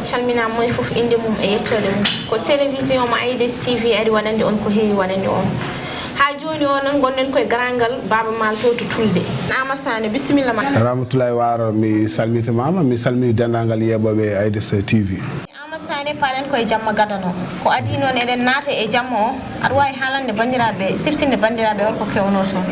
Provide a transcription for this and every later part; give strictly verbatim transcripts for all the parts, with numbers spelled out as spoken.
Calminaama, moy fof innde mum e yettoode mum. Ko télévision mo Aïdes T V ari waɗande on ko heewi waɗande on. Haa jooni o noon, ngonɗen koye garangal Baaba Maal to, to Tulde. Aama Sané, bisimilla ma. Ramatoulaye War, mi salmitimaama, mi salmini denndaangal yeeɓooɓe Aïdes T V. Aama Sané, paalen koye jamma gadano. Ko adii noon eɗen naata e jamma o, aɗa waawi haalande banndiraaɓe, siftinde banndiraaɓe holko kewnoo toon?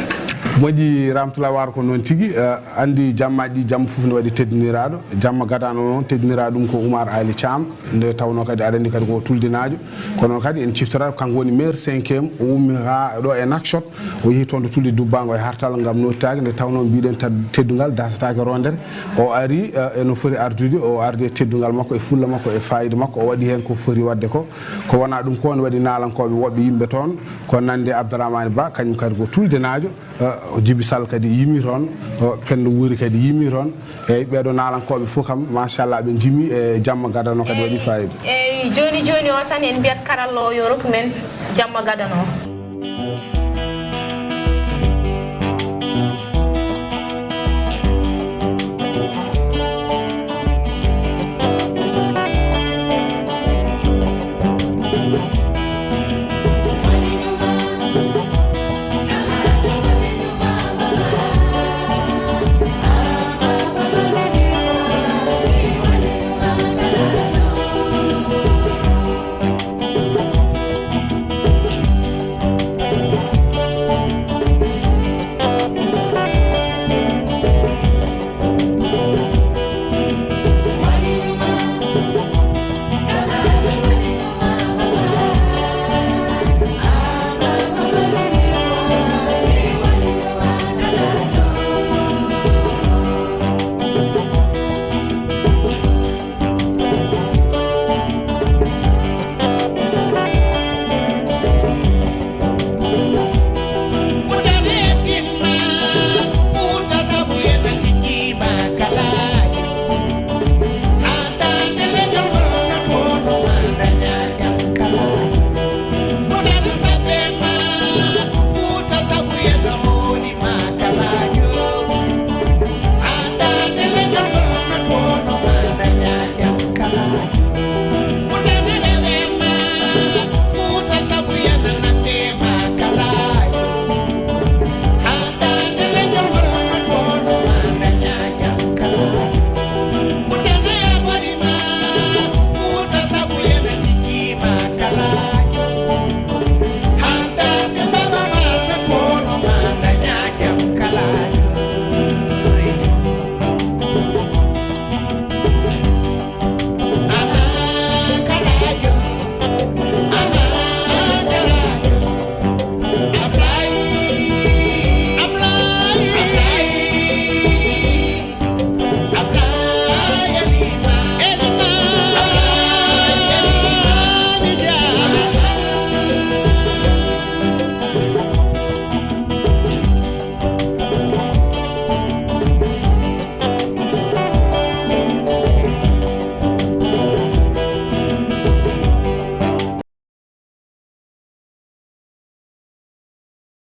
Moƴƴi, Ramatoulaye War, ko noon tigi. Eh, anndi jammaaji ɗi, jamma fof ne waɗi teddiniraaɗo. Jamma gadano noon, teddiniraaɗo ɗum ko Oumar Ali Thiam, nde tawnoo kadi aɗa anndi kadi ko tuldanaajo. Kono kadi en ciftoraaka, kanko woni maire cinquième, o ummi haa ɗo e Nouakchott, o yehi toon to Tulde Dubbango e Hartal ngam noottaaki, nde tawnoo mbiɗen tad-, teddungal dasataake rondere. O ari, eh, e no foti ardude, o ardi e teddungal makko, e fulla makko, e faayiida makko, o waɗi heen ko foti waɗde ko. Ko wonaa ɗum ko, ne waɗi naalankooɓe woɓɓe yimɓe toon, ko nanndi e Abdourahmane Ba, kañum kadi ko tuldanaajo. Eh, Jibi Sall kadi yimi toon, eh, Penda Wuri kadi yimi toon. Eyyi, ɓeeɗo naalankooɓe fof kam, machallah, ɓe njimi e jamma gadano kadi waɗi faayiida. Eyyi, jooni jooni o tan en mbiyat karalla o yo rokku men jamma gadano.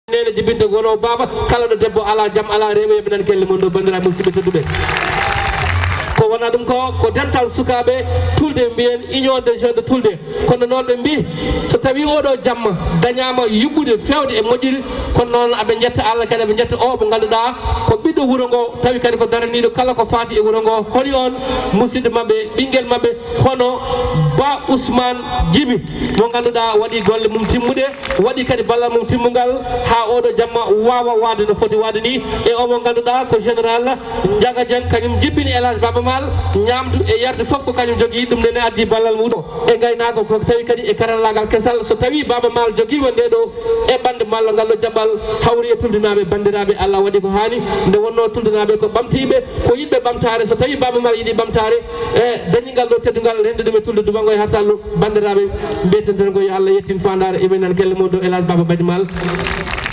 Neene jibinde gono baaba, kala ɗo debbo ala jam, ala reeɓe, yeɓe nan kelle mum ɗo, banndiraaɓe musidɓe tedduɓe. Ko wona ɗum ko, ko dental sukaaɓe Tulde, mbiyen Union des Jeunes de Tulde. Kono noon ɓe mbii, so tawii oɗo jamma dañaama yuɓɓude feewde e moƴƴude, kono noon aɓe njetta Allah kadi, aɓe njetta o mo ngannduɗaa ko ɓiɗɗo wuro ngo, tawi kadi ko daraniiɗo kala ko faati e wuro ngo. Holi on musidɗo maɓɓe, ɓinngel maɓɓe, hono Ba Ousmane Djiby, mo ngannduɗaa waɗi golle mum timmuɗe, waɗi kadi ballal mum timmungal haa oɗo jamma waawa waade no foti waade ni. E o mo ngannduɗaa ko général Ndiaga Dieng, kañum jippini El Hadj Baba Maal, ñaamdu e yardu fof ko kañum jogii, ɗum nene addi ballal muɗum e ngaynaako, ko tawi kadi e karallaagal kesal. So tawii Baba Maal jogiima nde ɗo e ɓanndu mallo ngal ɗo jaɓɓal, hawri e tuldanaaɓe, banndiraaɓe, Allah waɗi ko haani. Nde wonnoo tuldanaaɓe ko ɓamtiiɓe, ko yiɗɓe ɓamtaare. So tawii Baba Maal yiɗi ɓamtaare, e dañi ngal ɗo teddungal, rende ɗum e Tulde Dubango e Hartallu, banndiraaɓe, mbiyeten tan ko yo Allah yettin faandaare. Iɓe nan kelle mum ɗo, El Hadj Baba Badi Maal.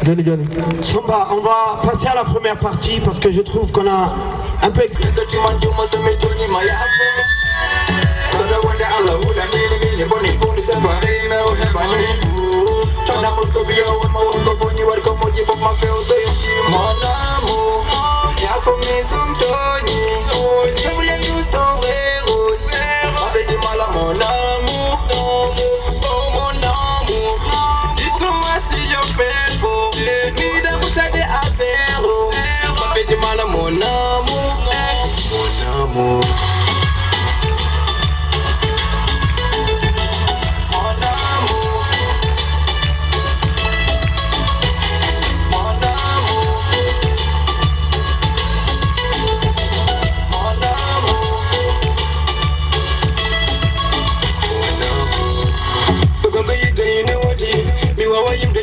Jooni, jooni. Samba, on va passer à la première partie parce que je trouve qu'on a un peu ex- Neɗɗo timan juma so mi toni ma yaafo. Saɗa wonde Allah huɗanini min e boni fof mi séparé mais o heɓani. Conna mut ko biyo won ma won ko boni war ko moƴƴi fof ma few so yetti. Mon amour, yaafo mi sum toni. Je voulais juste ton vrai rôle. Ma fedi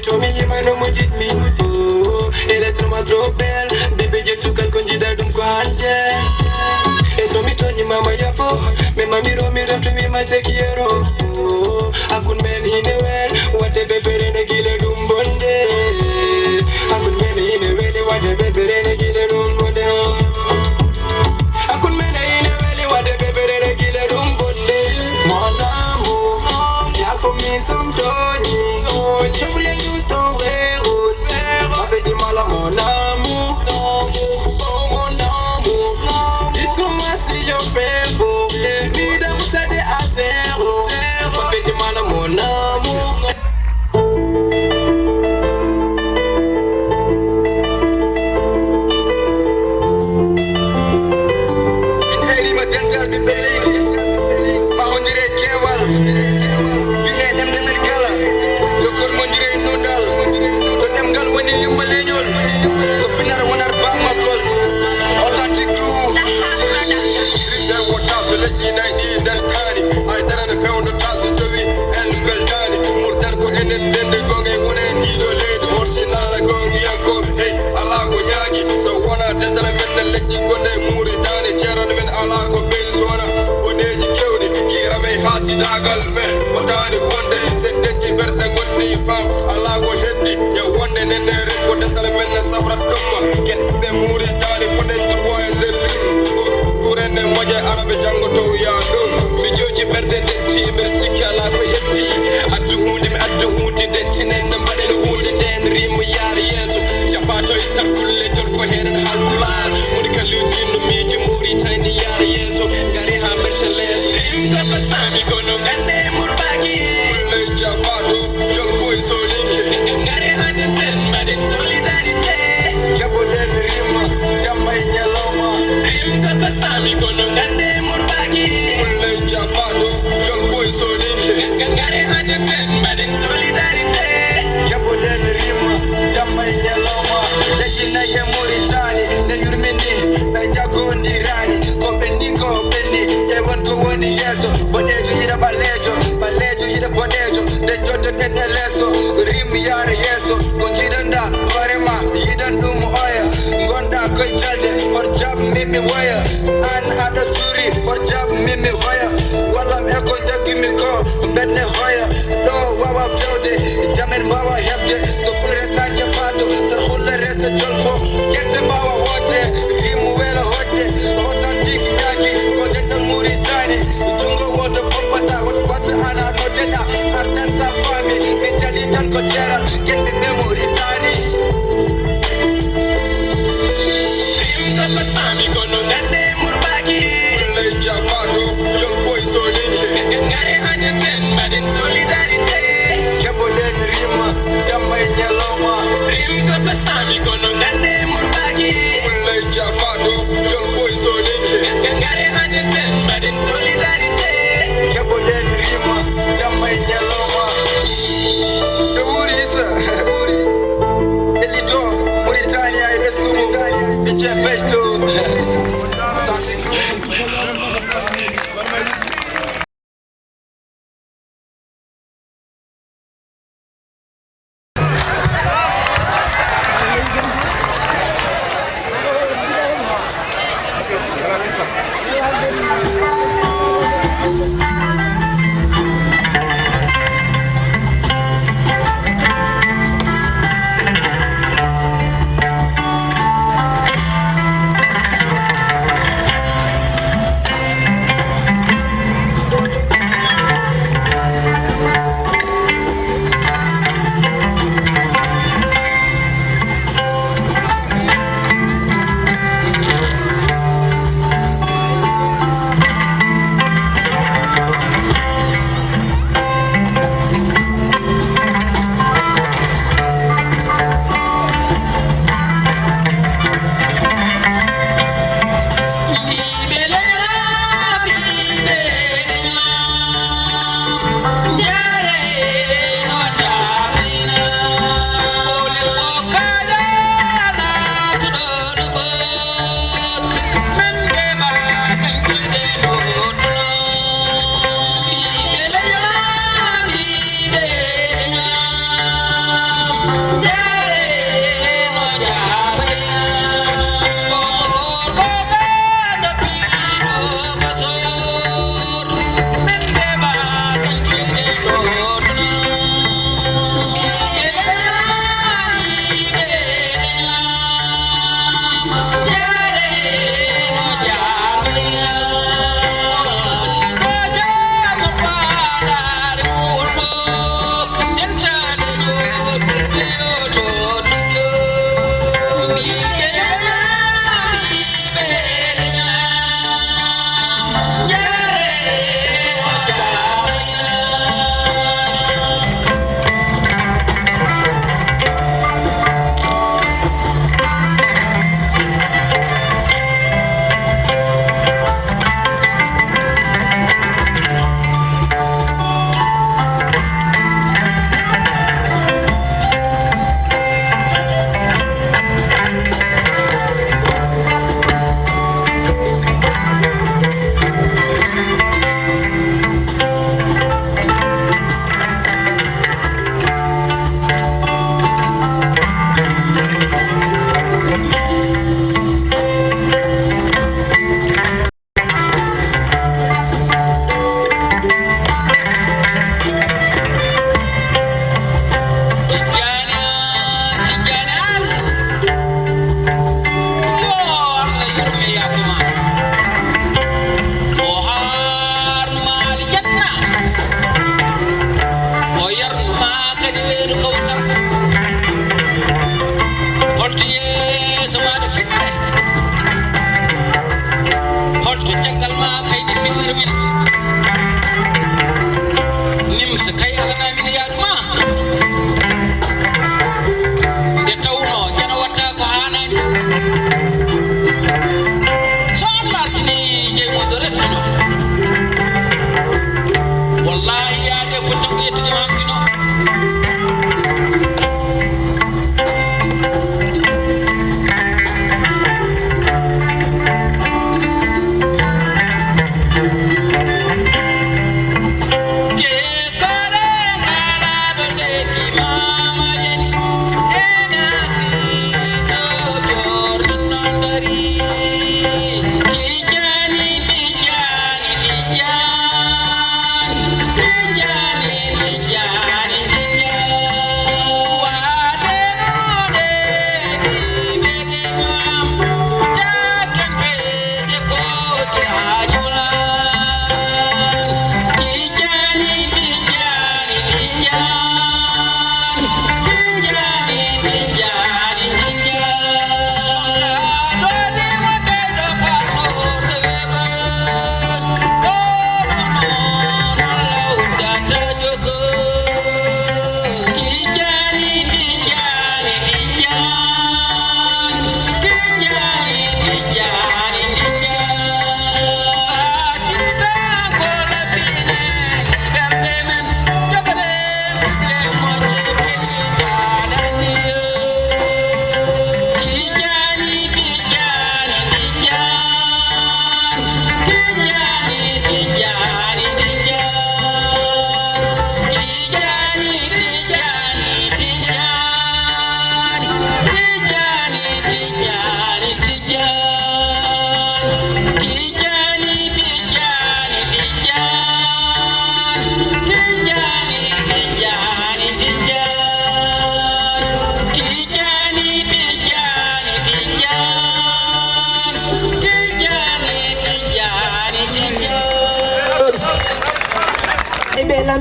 To mi yima no mo jiɗmi, oh, électroma trop belle. Bébé je tugal ko jiɗa ɗum ko hande. E so mi toñi mama yafo, mais mami ro mi ro to mi ma take yero. Oh, akun men hine wel, wate bebere ne gile ɗum bonde. Akun men hine wel, wate bebere ne gile ɗum bonde. Akun men hine wel, wate bebere ne gile ɗum bonde. Mon amour, yafo mi som toñi. Je voulais juste ton vrai rôle. Ça fait du mal à mon amour. Mon amour, mon amour. Dites-moi si je fais faux. Mi ɗaɓɓude à zéro. Ça fait du mal à mon amour. Min ayriima dental ɓiɓɓe leydi, mahondire keewal, pine ɗemɗe men kala, yo kormondire e nunɗal, so ɗemngal woni yumma leñol, ko pinar wonar bammakol. Authentique Crew. Ɓe wota so leƴƴi nayi ɗi ndeltaani, ay dara ne fewndota so jowi en mbeltaani. Murten ko enen ndenndi gonga e wona en ɗiɗo leydi, orsinala gongiyankooɓe, hey, alaa ko ñaagi. So wona dental men ne leƴƴi gonɗe e Muritaani, ceerano men alaa ko beeli so wona boneeji kewɗi, kiiram e haasidaagal men fotaani wonde. Sen denci ɓerɗe ngonni fam, alaa ko heddi, ya wonde nenne ren ko dental men ne safrat ɗum. Ken ɓe Muritaani, poɗen droit e nder ɗum. Kuren ne moƴe arabe janngo to ya ɗum. Mi jooji ɓerɗe denci, mbeɗa sikki alaa ko heddi. Addu huunde, mi addu huunde, dentinen no mbaɗen huunde nden, rim yaara yeeso. Japato e sarkulle, jolfo heɗen halpulaar. Woni kalluji no miiji Mauritanie yaara yeeso. Ngari haa mberten lees. Rim ko ko saami kono ngande murbaaki. Kulley jabato, jolfo e soninke. Ngari haa denten, mbaɗen solidarité. Keɓoɗen rim, jamma e ñalawma. Rim ko ko saami kono ngande murbaaki. Kulley jabato, jolfo e soninke. Ngare haa denten, mbaɗen solidarité. Keɓoɗen rim, jamma e ñalawma. Leƴƴi nayi e Mauritanie, ne yurmini, ɓe njagondirani. Ko ɓenni, ko ɓenni, ƴeewon ko woni yeeso. Boɗeejo yiɗa ɓaleejo, ɓaleejo yiɗa boɗeejo. Nde joddoɗen e leeso, rim yaara yeeso. Ko jiɗanɗa hoore ma, yiɗan ɗum oya. Ngonɗa koye jalde, hoto jaab min mi woya. An aɗa suuri, hoto jaab min mi hoya. Wallam e ko njaggumi ko, mbeɗne hoya. Ɗo wawa fewde, jam en mbawa heɓde. So pulre sance pato, sar hulla rese jolfo. Kerse mbawa woote, rimu weela hotte. Authentique ñaagi, ko dental Mauritanie. Jungo woto foppata, woto fat ana noddeɗa. Artan sa faami, en jali tan ko jeeral, ken ɓiɓɓe Mauritanie. Rim ko ko saami kono ngande murbaaki. Kulley jabato, jolfo e soninke. Ngare haa denten, mbaɗen solidarité. Keɓoɗen rim, jamma e ñalawma. Rim ko ko saami kono ngande murbaaki. Kulley jabato, jolfo e soninke. Ngare haa denten, mbaɗen solidarité. Keɓoɗen rim, jamma e ñalawma. Ɗo wuuri Issa. Ellito, Mauritania e ɓesngu mum. Ɓe ceeɓ pecto. Authentique Crew.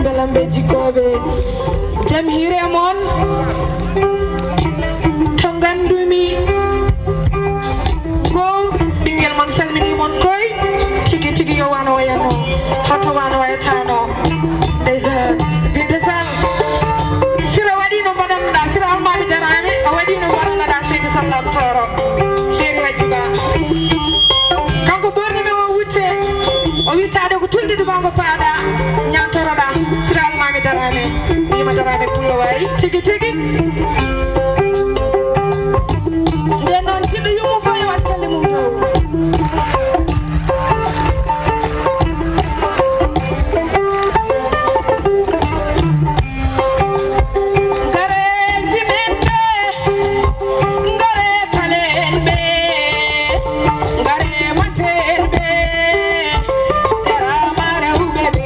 Belambe jikkooɓe, jam hiire mon. To ngandumi ko ɓingel mon salmini mon koy, tigi tigi yo wano wayano, hoto wano wayatano. Ndeysaan, bidde sal. Sira waɗi no mbaɗannoɗa, Sira Almami Darame, o waɗi no mbaɗannoɗa Seydi Sallam Toro, Ceeri Hajji Ba. Kanko ɓorni mi o wutte, o wittaade ko tulde dumango paaɗa, ñantoroɗa. Sira Almami Darame, wima Darame pullo wayi, tigi tigi. Nden noon, jiɗɗo yummo fof yo waɗ galle mum dow. Gareeji men ɓe, garee palen ɓe, garee maten ɓe, jaraama rewɓe ɓe.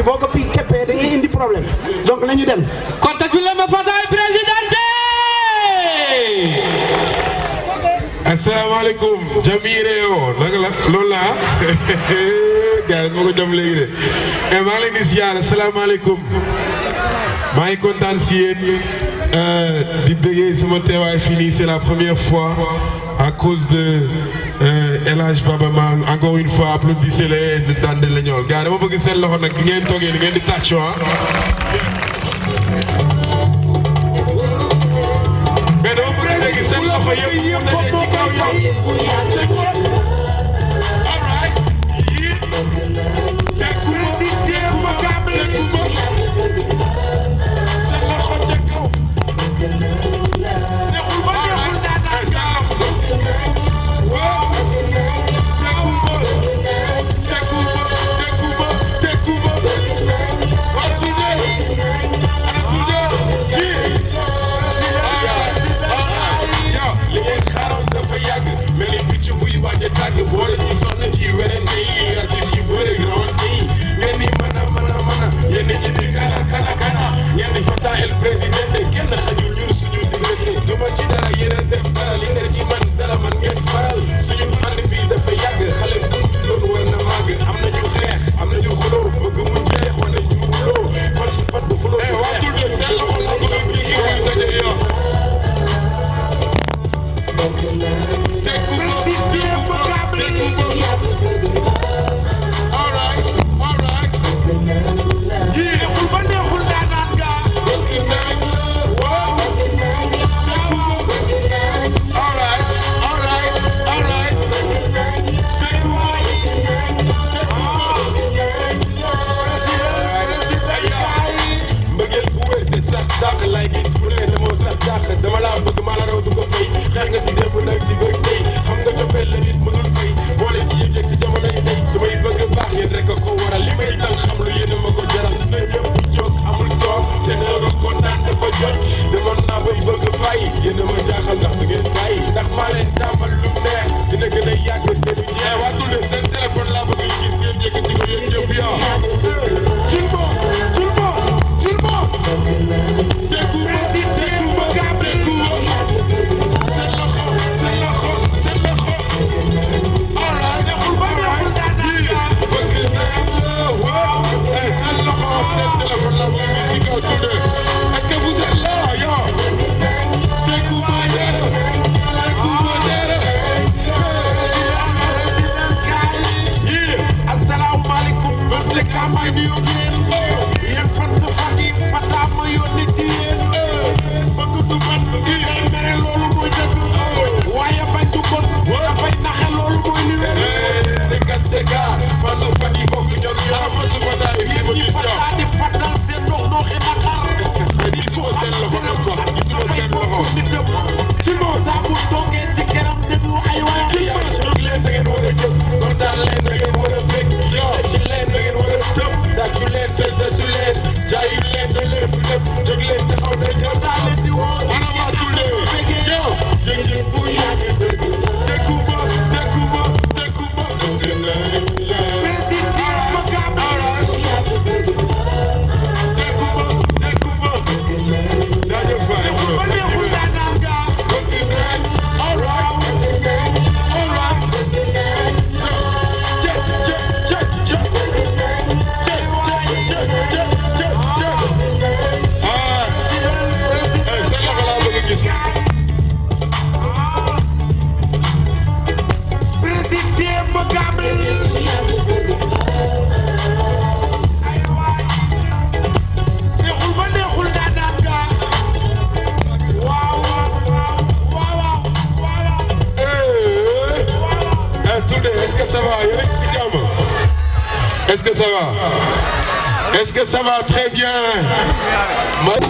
Boo ko fii keppee, da ngay indi problème. Donc, nañu dem. Kon tàccu leen ma Fata El Presidente. Assalamu alaikum. Jamiire o, naka la? Loolu la, ah? Gars yi, moo ko jam léegi de. Eh, maa ngi leen di ziar. Assalamu alaikum. Maa ngi kontaan si yéen. Euh, di bëggee sama teewaay fii nii, c'est la première fois à cause de, euh, El Hadj Baba Maal. Encore une fois, applaudissez-le, Dande Leñol. Gars, dama bëgg seen loxo nag, ngeen toogee, ngeen di tàccu, ah. Mais dama bëgg léegi seen loxo yëpp mu daje ci kaw yow. C'est bon. All right. Yii. Tekkuma, tekkuma, tekkuma. Seen loxo ca kaw. Neexul ba neexul, daanaka. Seen loxo. Waaw. Tekkuma, tekkuma, tekkuma, tekkuma. Waa Suude. Ana Suude? Yii. All right. All right. Yow, li ngeen xaaroon dafa yàgg. Mel ni picc buy waaj a tàgg, boole ci soxna si werante yi, artiste yi boole rawante yi. Ngeen di mën a, mën a, mën a, yéen a ngi di kana, kana, kana. Ngeen di Fata El Presidente, kenn xajul ñun suñu diggante. Duma si dara, yéen a def dara, li ne si man dara, man ngeen faral. Suñu ànd bi dafa yàgg, xale bu mu tuddoon war na màgg. Am na ñu xeex, am na ñu xuloo, bëgg mu jeex, wala jubuloo. Fan su fat bu xuloo, eh, du waa xeex. Tul de, seen loxo la bëgg a dégg, muy daje yoon. Mbëggeel bu wér te sax dàq lay gis fu ne, demoo sax dàq. Dama laa bëgg, maa la raw, du ko fay. Xeex nga si démb, nag si bëgg tey. Xam nga cofeel la nit mënul fay. Boole si yëg-yëg si jamonoy tey. Su may bëgg baax, yéen rek a ko waral. Li may dal, xam lu yéen a ma ko jaral. Na ñëpp jóg, amul toog. Seen heure kontaan dafa jot. Demoon naa bay bëgg bàyyi. Yéen a ma jaaxal, ndax du ngeen bàyyi. Ndax maa leen tàmbal lu neex. Dina gën a yàgg te du jeex. Eh, waa Tulde, seen téléphone laa bëgg ñu gis, ngeen yëkkati ko, yéen ñëpp, yow. Tout le monde, tout le monde, tout le monde. Dégguma, dégguma, dégguma. Seen loxo, seen loxo, seen loxo. All right, all right. Yii, bëgg naa la, waaw. Eh, seen loxo, seen téléphone laa bëgg ñu gis si kaw Tulde. Est-ce que vous êtes là, yow? Dégguma, yéen. Dégguma, yéen. Yii. Asalaamaaleykum, man c'est Ka, maa ngi nuyu ak yéen. Yéen fan sa fan yi, Fata ma yónni ci yéen. Bëgg du man, day mere, loolu mooy dëgg. Waaye bañ du bon, dafay naxe, loolu mooy li wér. Eh, te kat c'est Ka, fan sa fan yi bokk ñoom ñaar, fan sa fan yi. Yéen ñi Fata di fatal seen ndox ndoxi naqar. Gisuma seen loxo nag quoi, gisuma seen loxo. Ci moom. Saa bu toogee ci këram, déglu ay waayam. Ci moom. Jóg leen, da ngeen war a jóg. Kontaan leen, da ngeen war a bég. Yow. Fecc leen, da ngeen war a tëb. Tàccu leen, fecc, tasu leen. Jaayu leen, da leen lépp. Jóg leen, taxaw, da ngeen war a leen di woo. Ana waa Tulde? Yow. Jërëjëf bu yàgg. Déggu ma, déggu ma, déggu ma. Président Mugabe. Neexul ba neexul, daanaan nga. Waaw, waaw, waaw. Eh, eh, Tulde, est-ce que ça va? Yéen a ngi si jàmm? Est-ce que ça va? Est-ce que ça va? Très bien. Ma-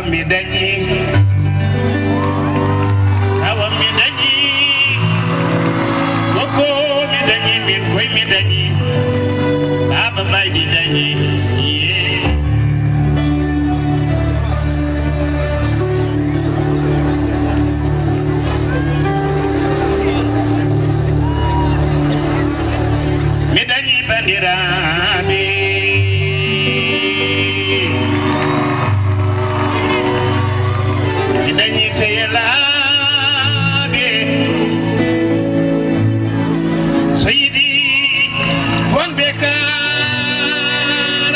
Mi dañi, awa mi dañi, koko mi dañi, min koy mi dañi, Baba Baydi dañi, yeah. Mi dañi bandiraɓe, mi dañi seyelaɓe, so yiɗi wonɓe kar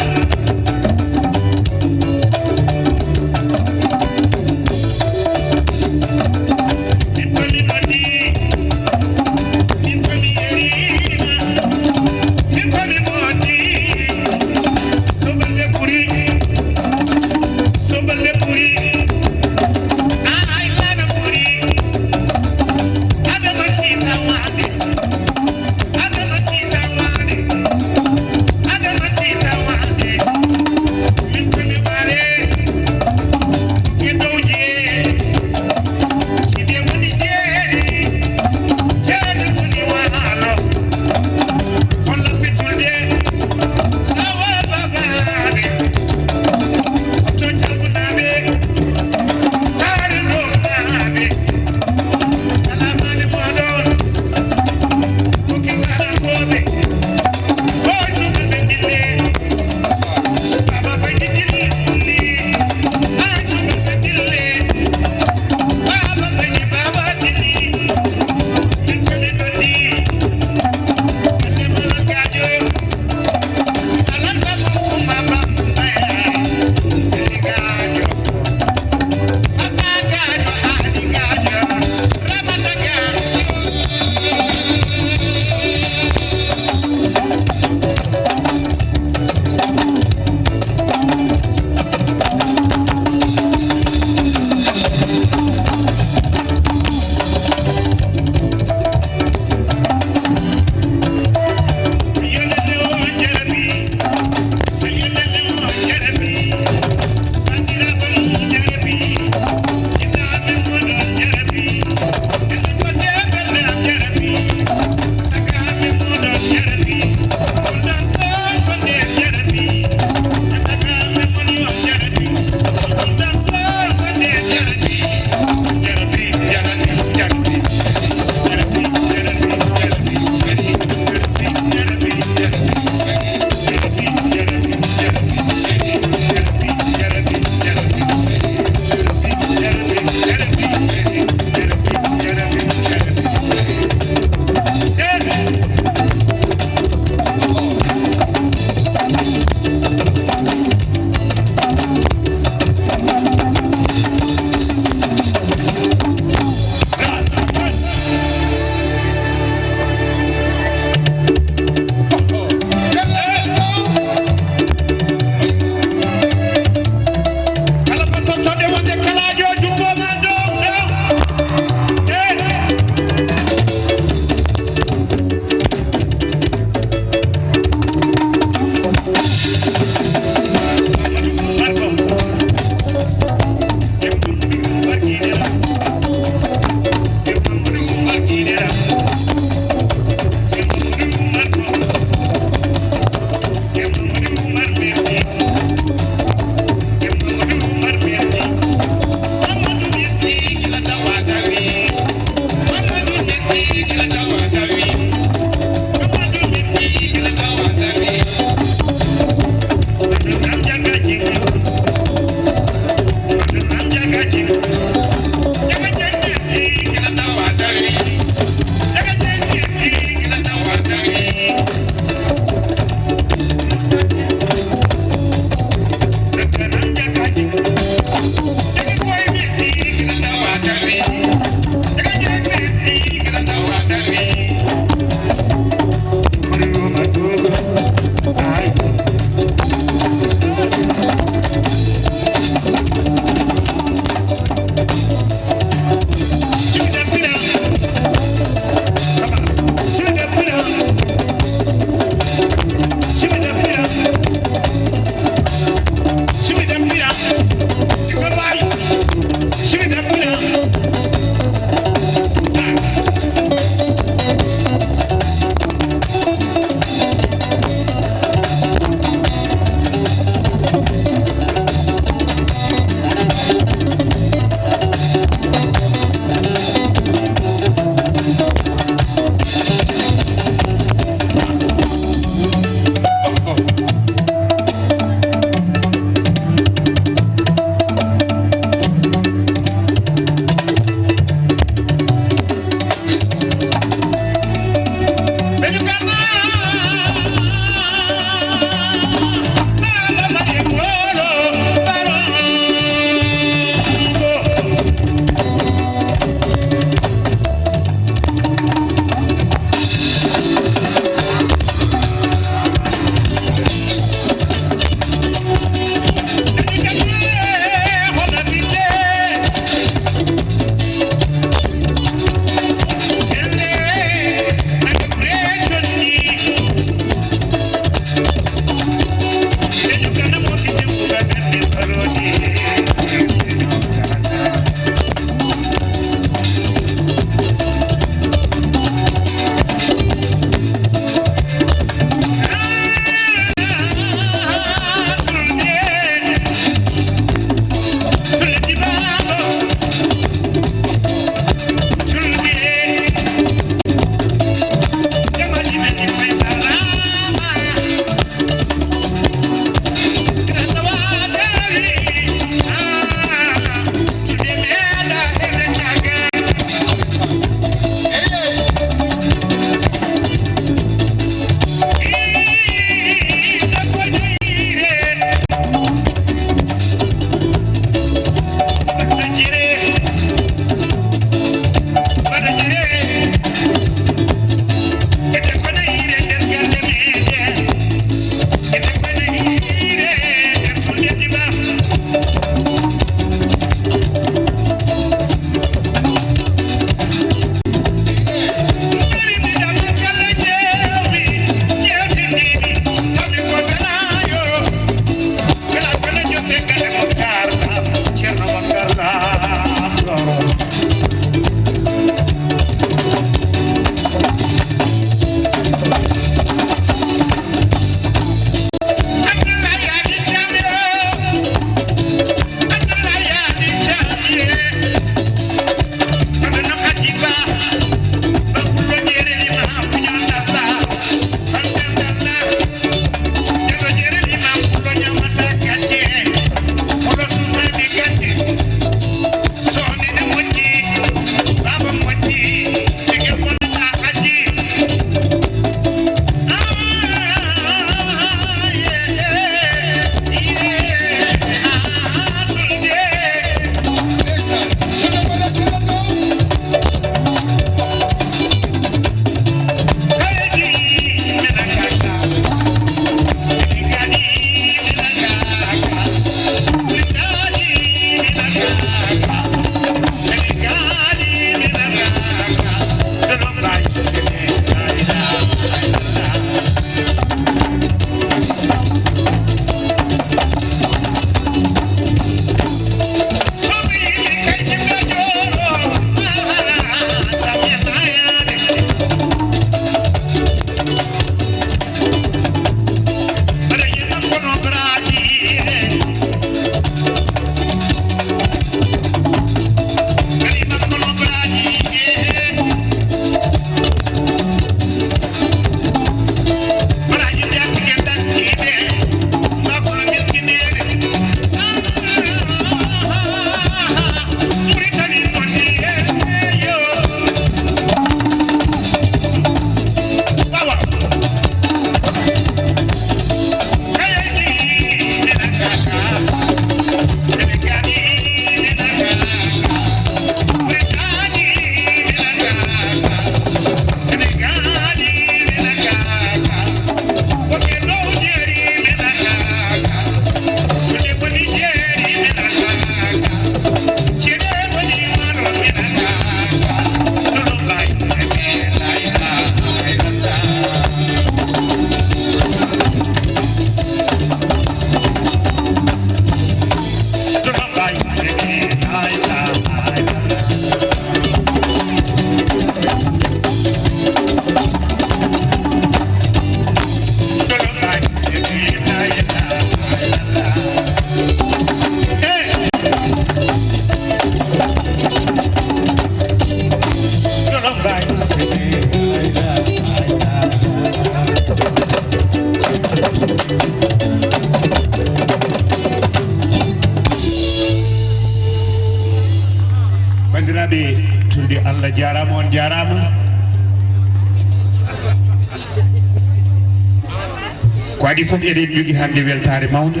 Ɗi fof eɗen njogii hannde weltaare mawnde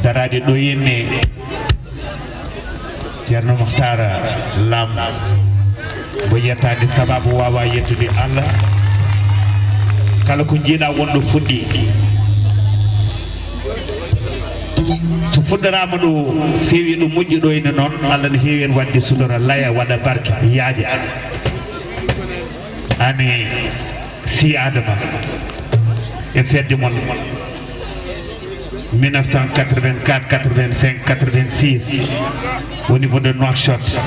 daraaɗe ɗo henne Ceerno Makhtar Lam. Mbo yettaani sababu waawa yettude Allah. Kala ko njiiɗaa wonɗo fuɗɗi. So fuɗɗoraama ɗo feewi ɗo moƴƴi ɗo ene noon, Allah ne heewi en waɗde sutora laya waɗa barke yaaja. Ani si Adama e fedde mon mille neuf cent quatre-vingt-quatre, quatre-vingt-cinq, quatre-vingt-six au niveau de Nouakchott.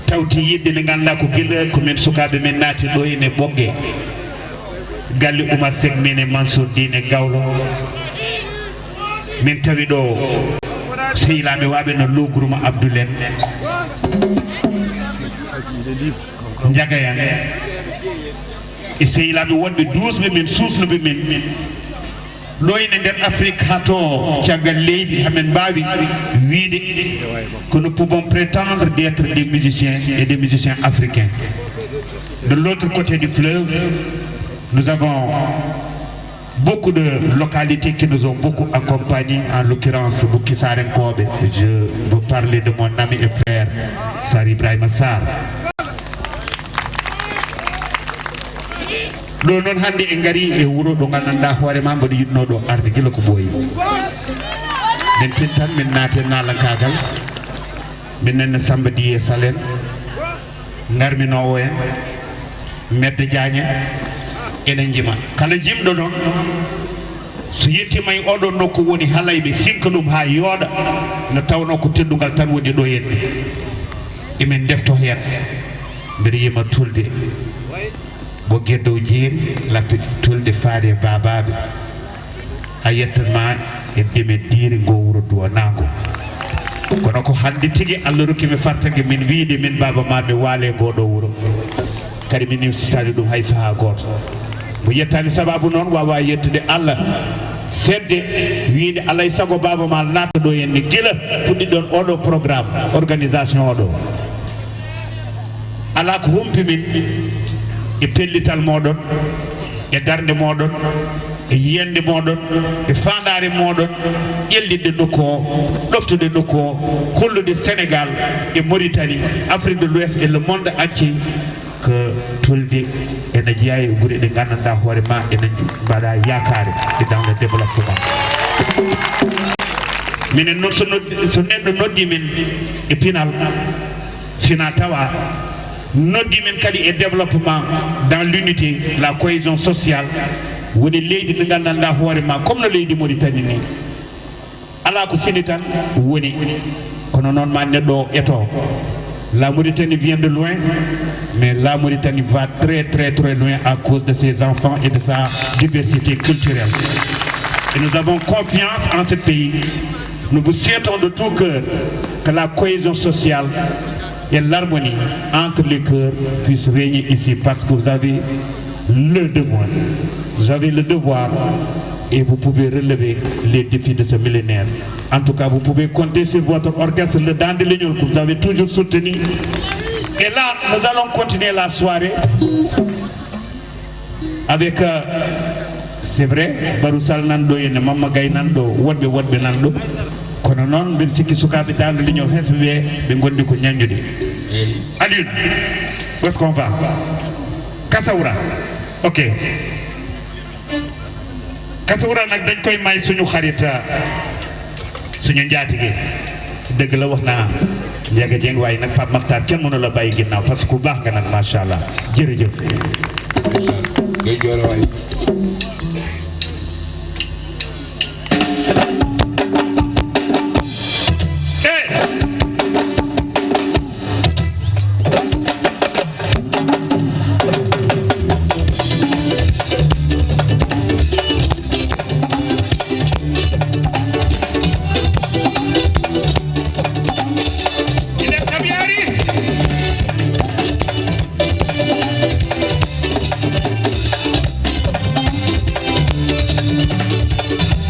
Tawti yiɗde nde ngannduɗaa ko gila ko min sukaaɓe min naati ɗo ene Ɓoggee. Galle Oumar Seck min e Mansour Diine Gawlo. Min tawi ɗo sehilaaɓe waaɓe no Lo Gurma Abdoul en. Njagayan. E sehilaaɓe wonɓe duusɓe min, suusnuɓe min. Ɗo ene nder Afrique haa to caggal leydi hamin mbaawi wiide que nous pouvons prétendre d'être des musiciens et des musiciens africains. De l'autre côté du fleuve, nous avons beaucoup de localités qui nous ont beaucoup accompagnés, en l'occurrence Bukki Sarenkoɓe. Je veux parler de mon ami et frère Sar Ibrahima Sarr. Ɗo noon hannde en ngarii e wuro ɗo nganndanɗaa hoore ma mboɗo yiɗnoo ɗo arde gila ko ɓooyi. Min tin tan min naati e naalankaagal. Min nenne Samba Diye Salen. Ngarminoowo en, Medde Jaañ en, ene njima. Kala jimɗo noon, so yettiima e oɗo nokku woni Halayɓe, sinka ɗum haa yooɗa, no tawnoo ko teddungal tan woni ɗo henne. Emin ndefto heen. Mbeɗa yima Tulde, Ɓoggee Dow Jeeri, lappi Tulde faade baabaaɓe. A yettanma e deme diiri ngo wuro duwanaango. Kono ko hannde tigi Allah rokki mi fartaŋŋe min wiyde min baaba ma mi waale ngo ɗo wuro. Kadi min sitaani ɗum hay sahaa gooto. Mo yettaani sababu noon waawa yettude Allah. Fedde wiyde alaa e sago baaba ma naata ɗo henne gila puɗɗiɗon oɗo programme, organisation oɗo. Alaa ko humpi min e pellital mooɗon, e darnde mooɗon, e yiyannde mooɗon, e faandaare mooɗon, ƴellitde nokku o, ɗoftude nokku o, hollude Sénégal e Mauritanie, Afrique de l'Ouest et le monde entier que Tulde ene jeyaa e gure ɗe nganndanɗaa hoore ma ene mbaɗa yaakaare e dans le développement. Minen noon so noddi, so neɗɗo noddi min e pinal, fina tawa noddi min kadi e développement dans l'unité, la cohésion sociale, woni leydi ndi nganndanɗaa hoore ma comme no leydi Mauritanie ni. Alaa ko fini tan woni, kono noon ma neɗɗo o eto. La Mauritanie vient de loin, mais la Mauritanie va très très très loin à cause de ses enfants et de sa diversité culturelle. Et nous avons confiance en ce pays. Nous vous souhaitons de tout cœur que la cohésion sociale et l'harmonie entre les cœurs puissent régner ici, parce que vous avez le devoir. Vous avez le devoir et vous pouvez relever les défis de ce millénaire. En tout cas, vous pouvez compter sur votre orchestre, le Dande Lignol, que vous avez toujours soutenu. Et là, nous allons continuer la soirée avec, euh, c'est vrai, Barou Sall nan ɗo, ene Mamma Gaye nan ɗo, woɗɓe, woɗɓe nan ɗo. Kono noon, mbiɗa sikki sukaaɓe Dande Lignol hesɓe ɓe, ɓe ngondi ko ñaññude. Alioune, où est-ce qu'on va? Kasaoura. Ok. Kasaoura nag dañ koy may suñu xarit, suñu njaatige. Dëgg la, wax naa Ndiaga Dieng, waaye nag Pape Makhtar kenn mënu la bàyyi ginnaaw parce que ku baax nga nag, macha Allah. Jërëjëf. Ndeysaan. Ngay joore waay. Eh!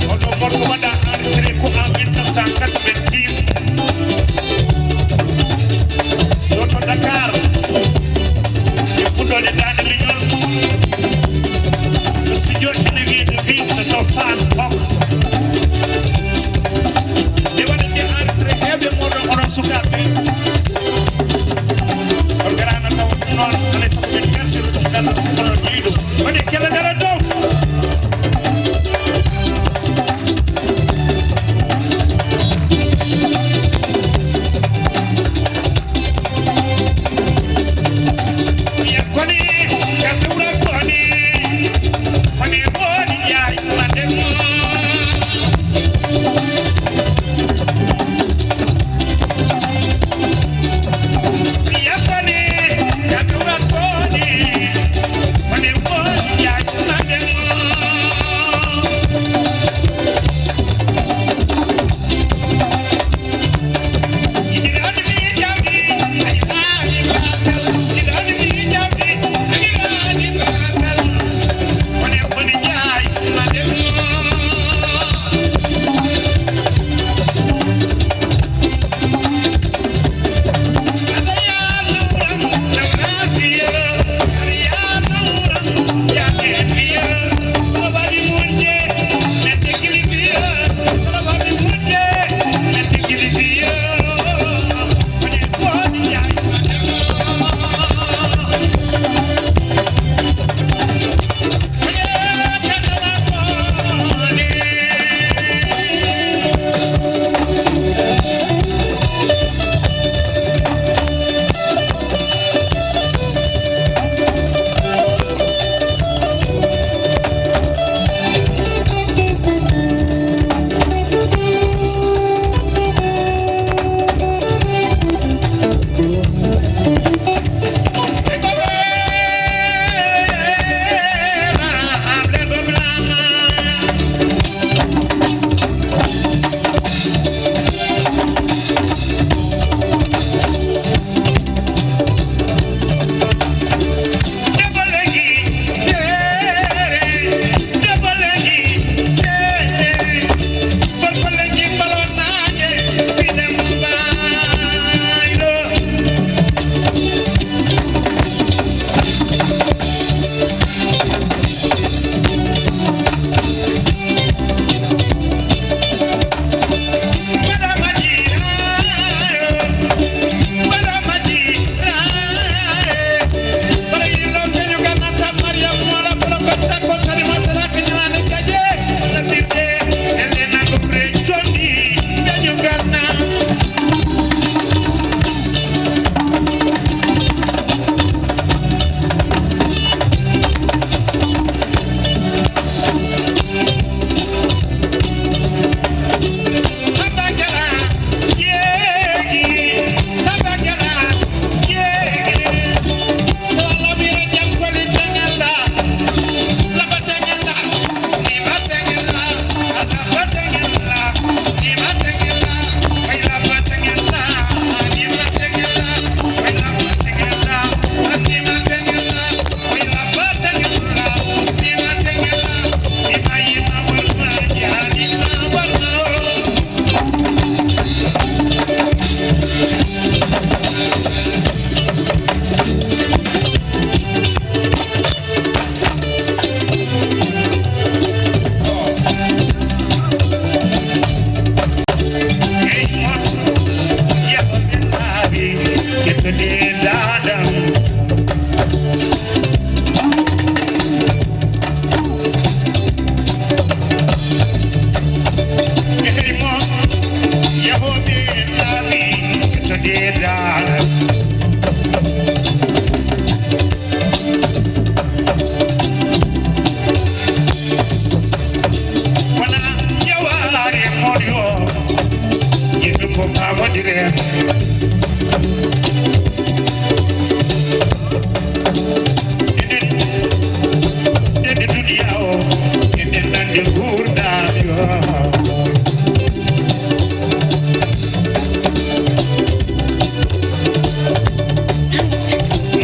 Oɗo morceau waɗa enregistré ko en mille neuf cent quatre-vingt-six. Ɗo to Dakar. E fuɗɗoode Dande Lignol. Le studio ene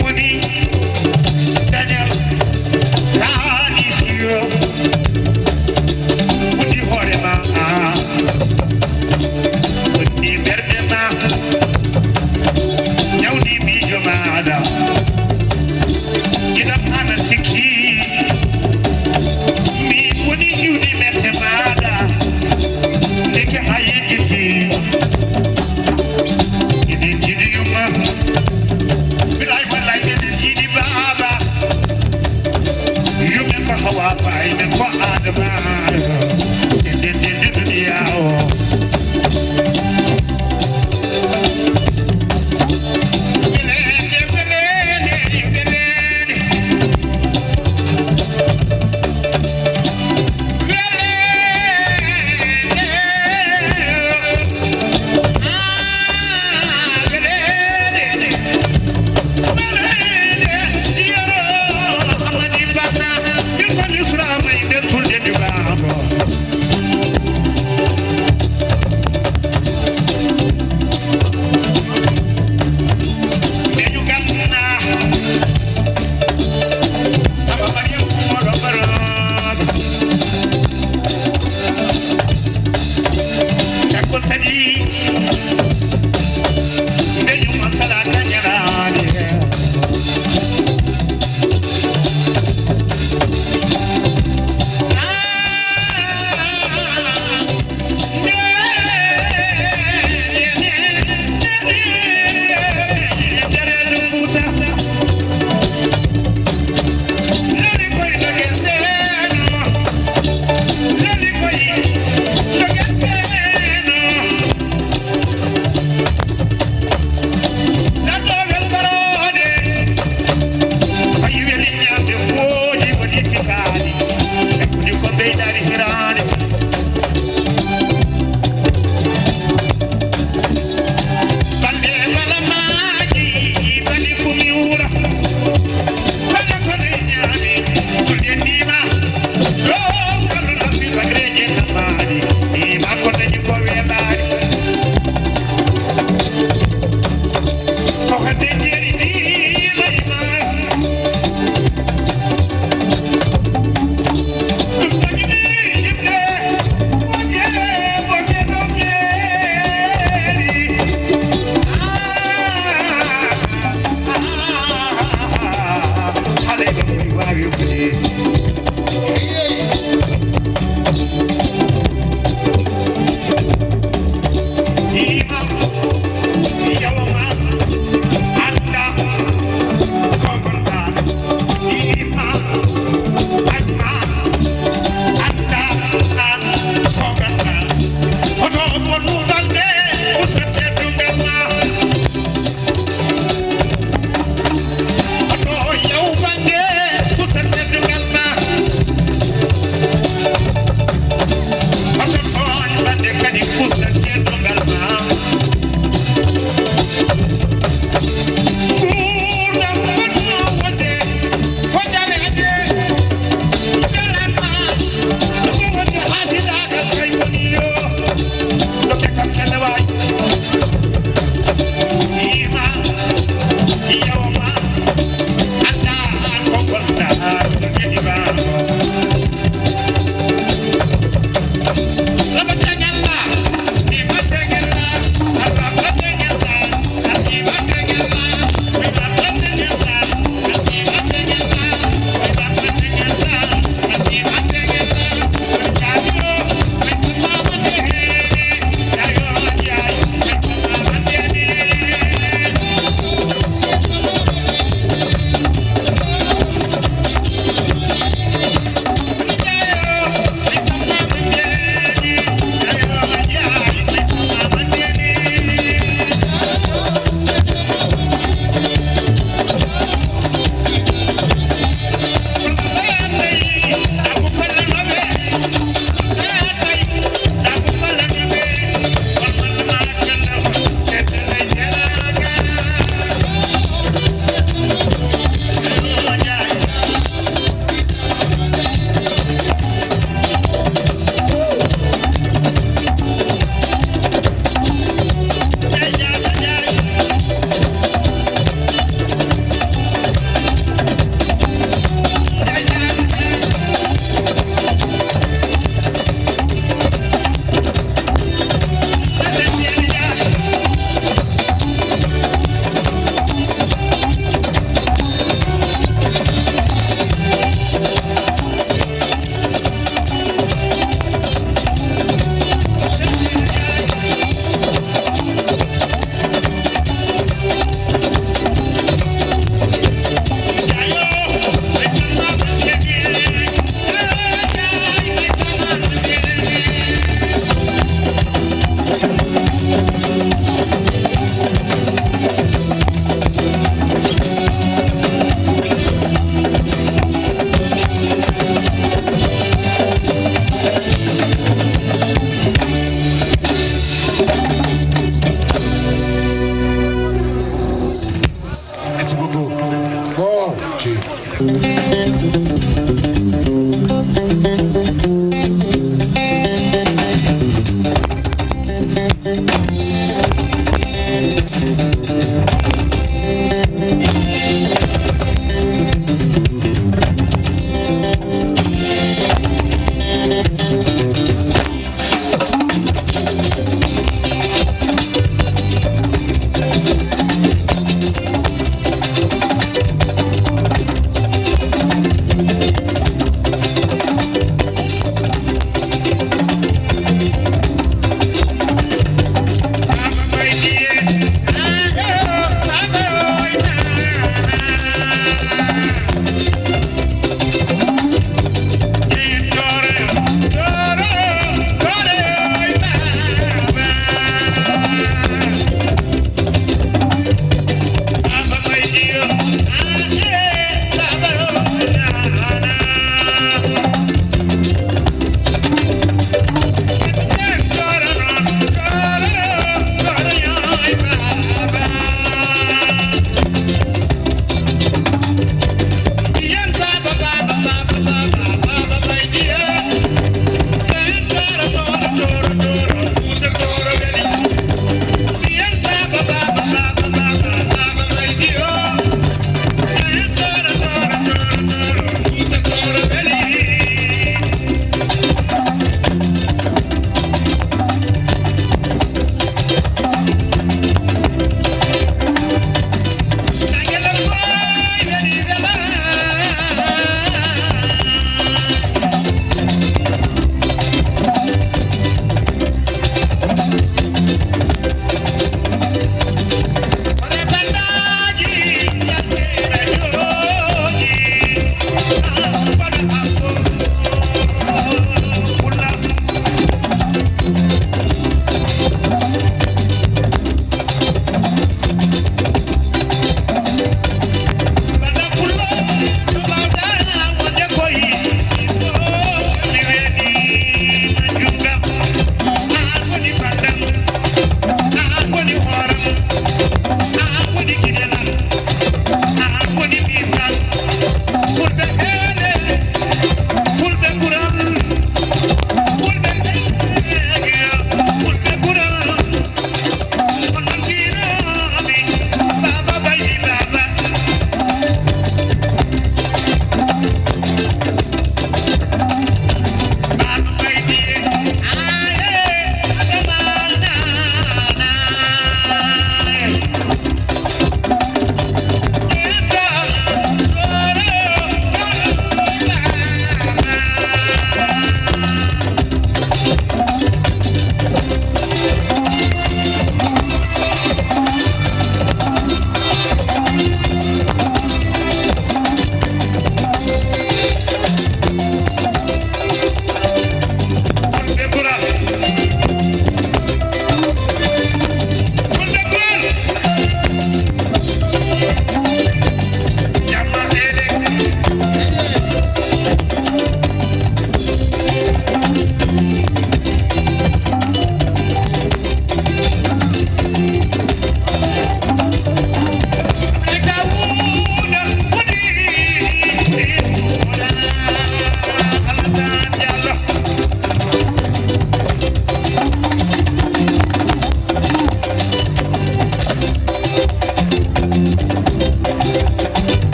Moni Daniel Kani Siro, Mudi Horema, Mudi Berdema, Nyaudi Bijomada, Ida Panasiki, Mi Mudi Yudi Metemada.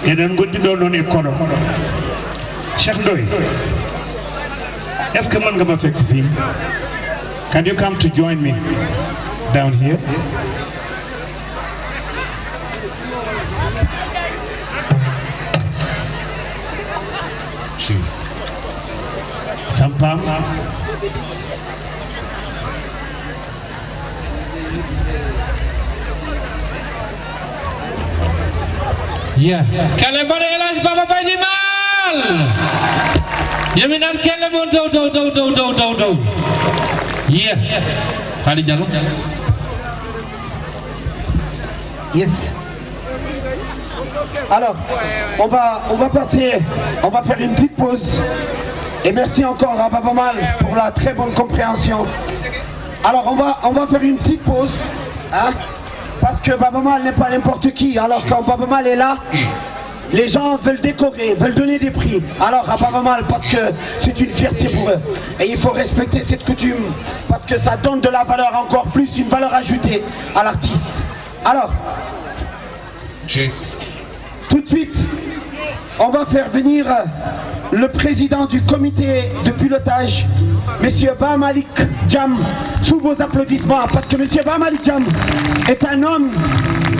Eɗen ngondi ɗo noon e kono. Cheikh Ndoye, est-ce que mën nga ma fekk si fii? Can you come to join me down here? Sampaam. Yeah. Kale mbaɗa El Hadj Baba Baydi Mal. Yo mi naan kelle mon dow, dow, dow. Yeah. Khady Diallo. Yes. Alors, on va, on va passer, on va faire une petite pause. Et merci encore à Baba Mal pour la très bonne compréhension. Alors, on va, on va faire une petite pause, hein, parce que Baba Mal n'est pas n'importe qui. Alors, quand Baba Mal est là, les gens veulent décorer, veulent donner des prix. Alors, à Baba Mal, parce que c'est une fierté pour eux. Et il faut respecter cette coutume, parce que ça donne de la valeur, encore plus une valeur ajoutée à l'artiste. Alors, tout de suite, on va faire venir, euh, le président du comité de pilotage, Monsieur Ba Malik Jam, sous vos applaudissements, parce que Monsieur Ba Malik Jam est un homme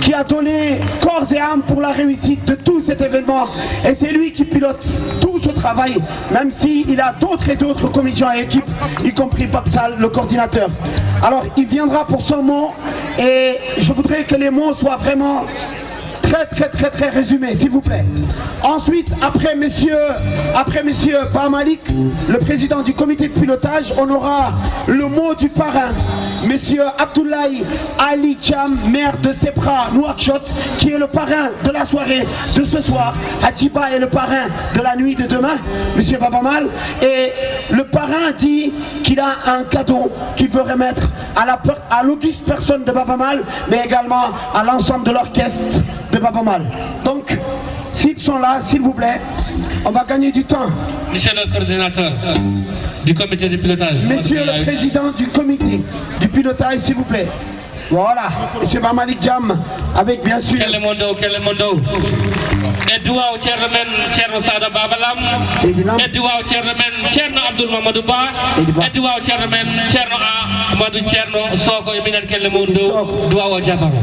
qui a donné corps et âme pour la réussite de tout cet événement. Et c'est lui qui pilote tout ce travail, même s'il a d'autres et d'autres commissions et équipes, y compris Papsal, le coordinateur. Alors, il viendra pour son mot et je voudrais que les mots soient vraiment très, très, très, très résumés, s'il vous plaît. Ensuite, après monsieur, après monsieur Ba Malik, le président du comité de pilotage, on aura le mot du parrain, monsieur Abdoulaye Ali Cham, maire de Sepra Nouakchott, qui est le parrain de la soirée de ce soir. Hadjiba est le parrain de la nuit de demain, monsieur Baba Mal. Et le parrain dit qu'il a un cadeau qu'il veut remettre à la per-, à l'auguste personne de Baba Mal, mais également à l'ensemble de l'orchestre de Baba Mal. Donc, s'ils sont là, s'il vous plaît, on va gagner du temps. Monsieur le coordinateur du comité de pilotage. Monsieur le président du comité du pilotage, s'il vous plaît. Voilà, monsieur Ba Malik Jam, avec bien sûr. Kelle mon dow, kelle mon dow. E duwaw ceerno men, ceerno Sada Baba Lam. Seydi Lam. E duwaw ceerno men, ceerno Abdoul Mamadou Ba. Seydi Ba. E duwaw ceerno men, ceerno Amadou, ceerno Soko, e minen kelle mon dow. Soko. Duwaw o jaabama.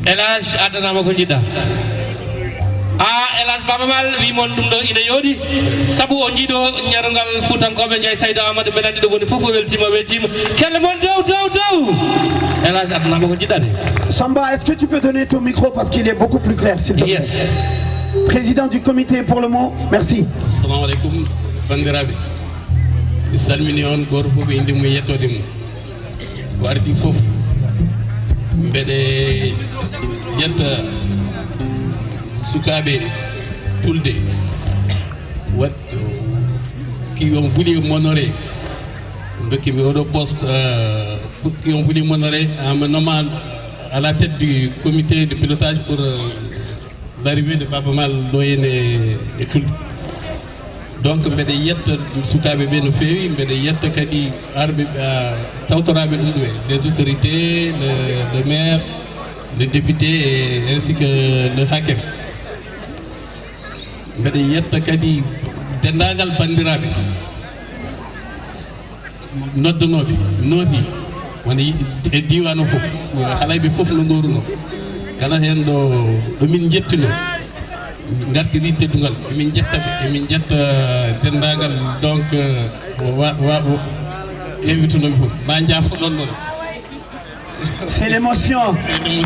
El Hadj, addanama ko jiɗɗa. A, El Hadj Baba Mal, wi mon ɗum ɗo ina yooɗi, sabu o jiiɗo ñarugal Fuutankooɓe, Ndiaye Saydou Amadou, mbeɗa anndi ɗum woni fof o weltiima, o weltiima. Kelle mon dow, dow, dow. El Hadj, addanama ko jiɗɗa de. Samba, est-ce que tu peux donner ton micro parce qu'il est beaucoup plus clair, s'il te plaît. Yes. Président du comité pour le mot, merci. Assalamu alaikum, banndiraaɓe. Mi salmini on gooto fof e innde mum e yettoode mum. Ko ardii fof, mbeɗe yetta sukaaɓe Tulde, waɗ-, qui ont voulu m'honorer, ndokkimi oɗo poste, euh, pour qui ont voulu m'honorer en me nommant à la tête du comité de pilotage pour, euh, l'arrivée de Baba Mal ɗo henne e Tulde. Donc, mbeɗe yetta sukaaɓe ɓe no feewi, mbeɗe yetta kadi arɓe, ah, tawtoraaɓe ɗum ɗo, les autorités, le, le maire, le député, et ainsi que le hakim. Mbeɗe yetta kadi denndaangal banndiraaɓe noddanooɓe, nooti, woni e diiwaan o fof, halayɓe fof no ngoorunoo. Kala heen ɗo, ɗo min njettunoo, ngartiri teddungal, emin njetta ɓe, emin njetta denndaangal, donc, euh, wa-, wa-, wa-, invitunooɓe fof. Ma njaafo ɗon ɗon. C'est l'émotion.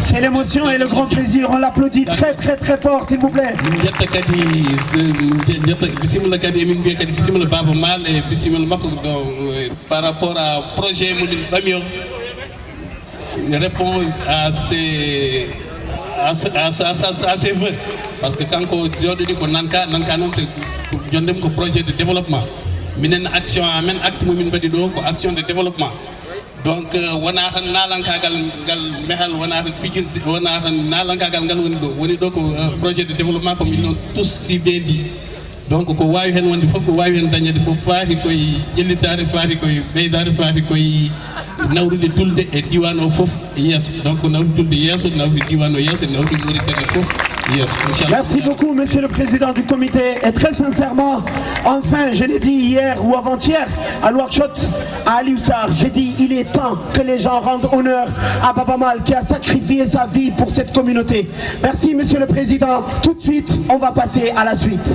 C'est l'émotion et le grand plaisir. On l'applaudit très, très, très fort, s'il vous plaît. Min njetta kadi, min nje-, njetta bisimilla kadi, emin mbiya kadi bisimilla Baba Mal e bisimilla makko ɗo, eh, par rapport à projet mo min ɓami o, répond à ses, à ce, à ce, à ce, à ses vœux. Parce que kanko jooɗoɗi ko nanka, nanka noon ko, ko jonde mum ko projet de développement. Minen action, amen acte mo min mbaɗi ɗo ko action de développement. Donc, euh, wonaa tan naalankaagal ngal mehal, wonaa tan fijirde, wonaa tan naalankaagal ngal woni ɗo. Woni ɗo ko, euh, projet de développement, ko min noon tous si ɓeydi. Donc ko waawi heen wonde fof, ko waawi heen dañeede fof, faati koye ƴellitaare, faati koye ɓeydaare, faati koye nawrude tulde e diiwaan o fof yeeso. Donc nawrude tulde yeeso, nawrude diiwaan o yeeso, nawrude Mauritanie fof yeeso, inchallah. Merci beaucoup, monsieur le président du comité. Et très sincèrement, enfin, je l'ai dit hier ou avant-hier à Nouakchott, à Aliou Sarr, j'ai dit, il est temps que les gens rendent honneur à Baba Mal qui a sacrifié sa vie pour cette communauté. Merci, monsieur le président. Tout de suite, on va passer à la suite.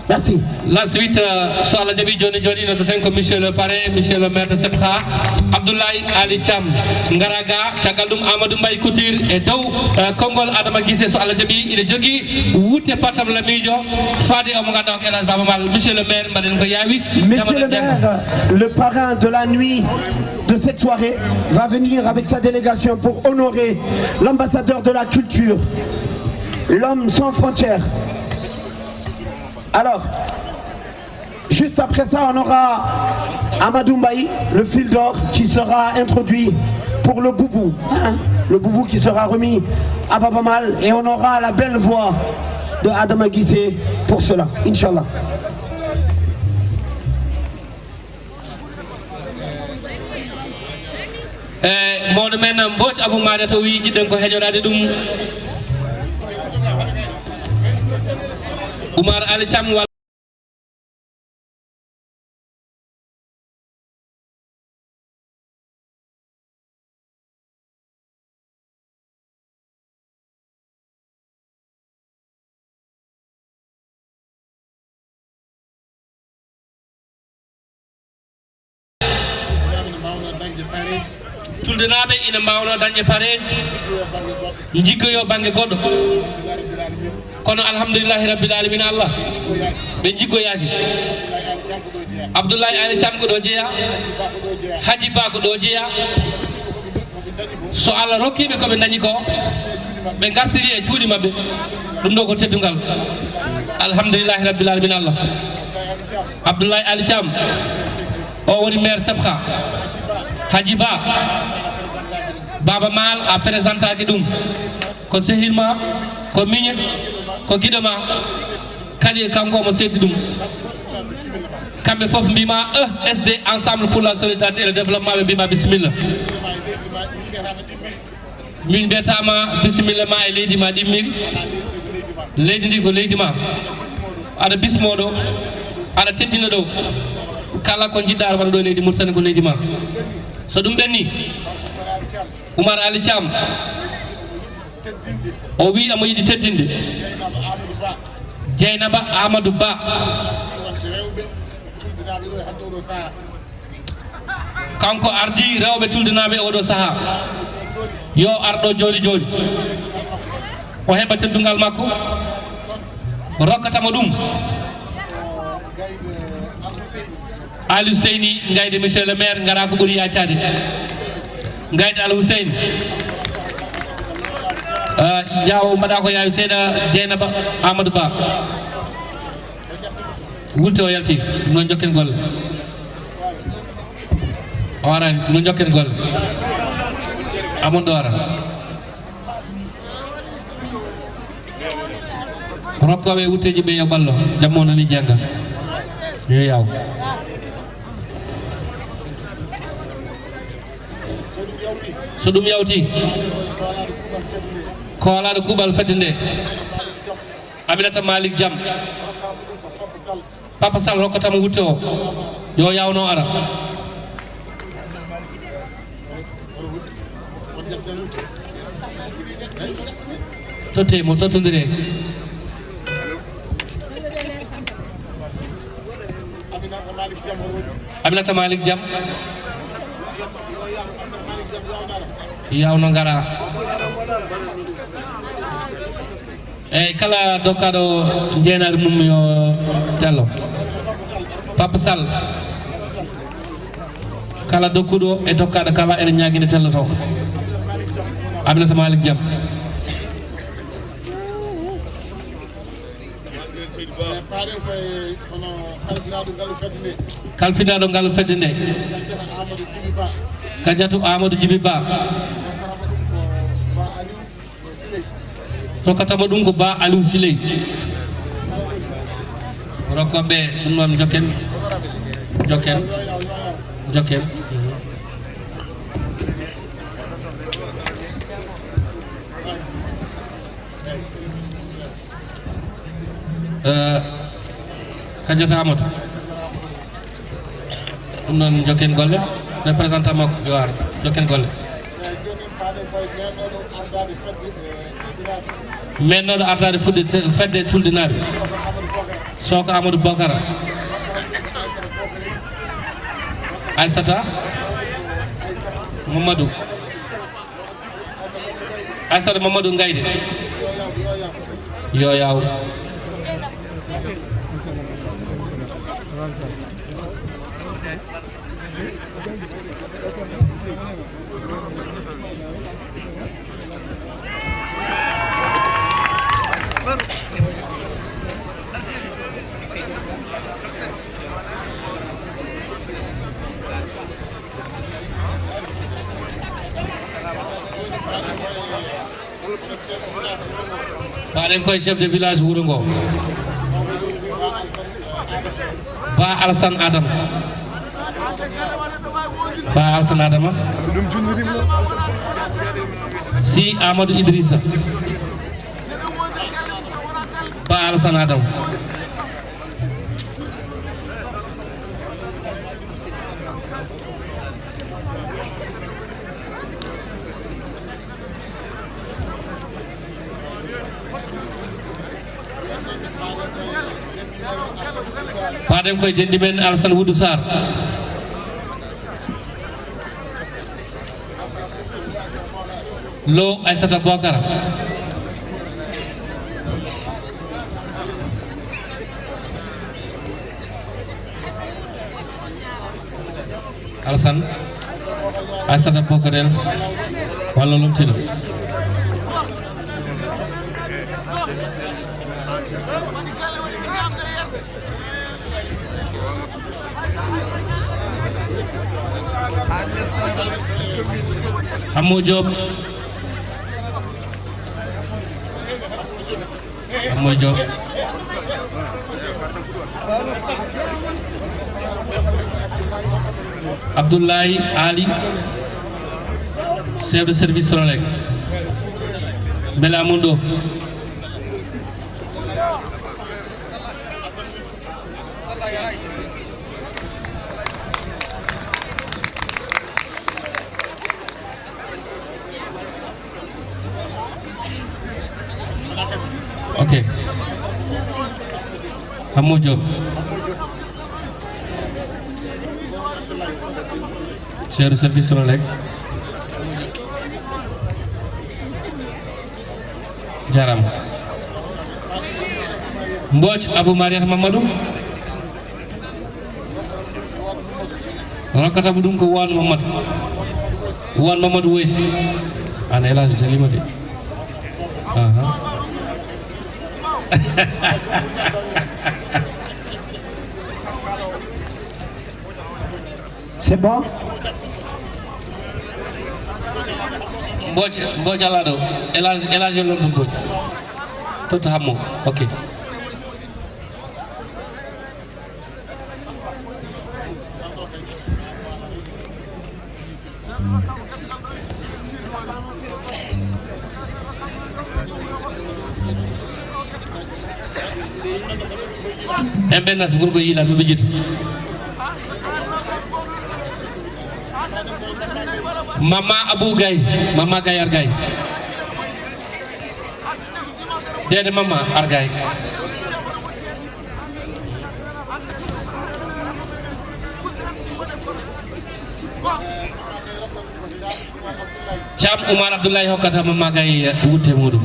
Merci. La suite, euh, so Allah jaɓi, jooni jooni noddaten ko monsieur le parrain, monsieur le maire de Sebkha, Abdoulaye Ali Thiam. Ngara ga, caggal ɗum Amadou Mbaye Couture e dow, euh, konngol Adama Guissé, so Allah jaɓi, ina jogii wutte pattam lamiijo faade o mo ngannduɗaa ko El Hadj Baba Mal. Monsieur le maire, mbaɗen ko yaawi. Monsieur le maire, le parrain de la nuit de cette soirée, va venir avec sa délégation pour honorer l'ambassadeur de la culture, l'homme sans frontières. Alors, juste après ça, on aura Amadou Mbaye, le fil d'or, qui sera introduit pour le boubou, hein, le boubou qui sera remis à Baba Mal, et on aura la belle voix de Adama Guissé pour cela, Inch'Allah. E mawɗo men Mbodj Abou Madiata o wi jiɗɗen ko heñoraade ɗum. Oumar Ali Thiam walla Tuldenaaɓe ina mbaawnoo dañde pareeji, njiggoyoo bannge goɗɗo. Kono alhamdulillahi rabbil alamina Allah, ɓe njiggoyaaki. Abdoulaye Ali Thiam ko ɗo jeyaa, Hadji Ba ko ɗo jeyaa. So Allah rokkiiɓe ko ɓe ndañi ko, ɓe ngartiri e juuɗe maɓɓe, ɗum ɗo ko teddungal. Alhamdulillahi rabbil alamina Allah. Abdoulaye Ali Thiam, o woni maire Sebkha. Hadji Ba, Baba Mal a présentaki ɗum. Ko sehil ma, ko miñe, ko giɗo ma. Kadi kanko omo seeti ɗum. Kamɓe fof mbima E S D, Ensemble pour la Solidarité et le Développement, ɓe mbima bisimilla. Min mbiyatama bisimilla ma e leydi ma ɗimmiri. Leydi ndi ko leydi ma. Aɗa bismo ɗo, aɗa teddina ɗo. Kala ko jiɗɗa aɗa waɗa ɗo e leydi Mauritanie ko leydi ma. So ɗum ɓenni, Oumar Ali Thiam, o wi omo yiɗi teddinde Dieynaba Amadou Ba. Kanko ardi rewɓe tuldanaaɓe oɗo sahaa. Yo ar ɗo jooni jooni. O heɓa teddungal makko. Rokkata mo ɗum. Aliou Seyni, Gayde, monsieur le maire, ngara ko ɓuri yaacaade. Gayde Al Hussein. Ah, jaawo mbaɗa ko yaawi seeɗa, Dieynaba Amadou Ba. Wulti o yalti, no jokken golle. O arani, no jokken golle. Amon ɗo ara. Rokkooɓe wutteeji ɓe yo ballo, jamma o nani jannga. Yo yaw. So ɗum yawti, koolaaɗo kuuɓal fedde nde, Aminata Malick Thiam. Papa Sall hokkata mo wutte o. Yo yawno ara. Totte mo, tottondire. Aminata Malick Thiam. Yawno ngara. Eyyi, kala dokkaaɗo jeenaari mum yo tello. Papa Sall. Kala dokkuɗo e dokkaaɗo kala ene ñaaginde telloto. Aminata Malick Thiam. Kalfinaaɗo ngalu fedde nde. Kadiatou Amadou Djiby Ba. Rokkatama ɗum ko Ba Aliou Siley. Rokkoɓe ɗum noon, jokken, jokken, jokken. Eh, Kadiata Amadou. Ɗum noon, jokken golle. Représentant makko yo ar, jokken golle. Mennooɗo ardaade fudde te-, fedde Tuldinaaɓe, Sooka Amadou Bokara, Aissata Mamadou, Aissata Mamadou Ngayde, yo yaw. Paaɗen koye chef de village wuro ngo. Ba Alassane Adama. Ba Alassane Adama. Si Amadou Idrissa. Ba Alassane Adama. Paaɗen koye denɗi men Alassane Wuddu Sarr. Lo Aissata Bokara. Alassane, Aissata Bokarel, walla lomtino. Hammo Diop. Hammo Diop. Abdoulaye Ali, chef de service Sonelec. Mbela mun ɗo. Ok. Hammo Diop. Chef de service Sonelec. Jarama. Mbooc Abou Mariata Mamadou. Rokkata mo ɗum ko Wan Mamadou. Wan Mamadou Woysi. An El Hadj Jalima de. Aha. C'est bon? Mbooc, Mbooc alaa ɗo. El Hadj, El Hadj London Mbooc. Totta Hammo. Ok. En ɓennas ɓurgo yiila ɓe ɓe jitu. Mama Abou Gaye, Mama Gaye Ar Gaye. Dede Mama Ar Gaye. Thiam Oumar Abdoulaye hokkata Mama Gaye wutte muɗum.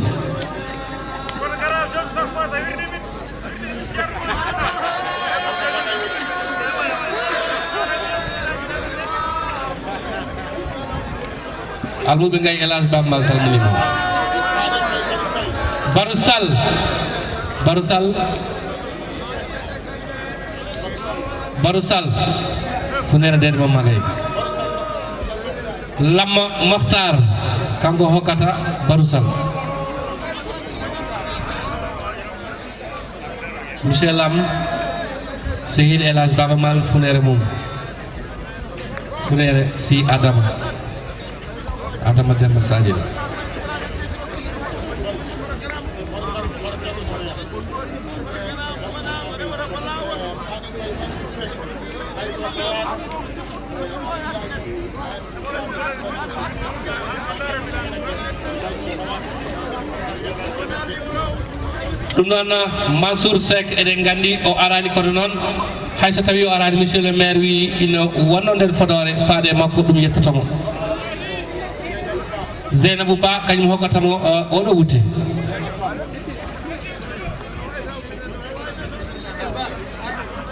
Almuɓe Gaye, El Hadj Bamba salminima. Barou Sall. Barou Sall. Barou Sall. Funera dede Mama Gaye. Lamma Mokhtar. Kanko hokkata Barou Sall. Monsieur Lam, Sehil El Hadj Baba Maal, funeere mum. Funeere si Adama. Adama Demba Sadio. Ɗum noon, Mansour Seck, eɗen nganndi o araani kono noon, hay so tawii o araani, monsieur le maire wi ina wonno nder fodoore faade e makko, ɗum yettata mo. Zeynabou Ba, kañum hokkata mo, uh, oɗo wutte.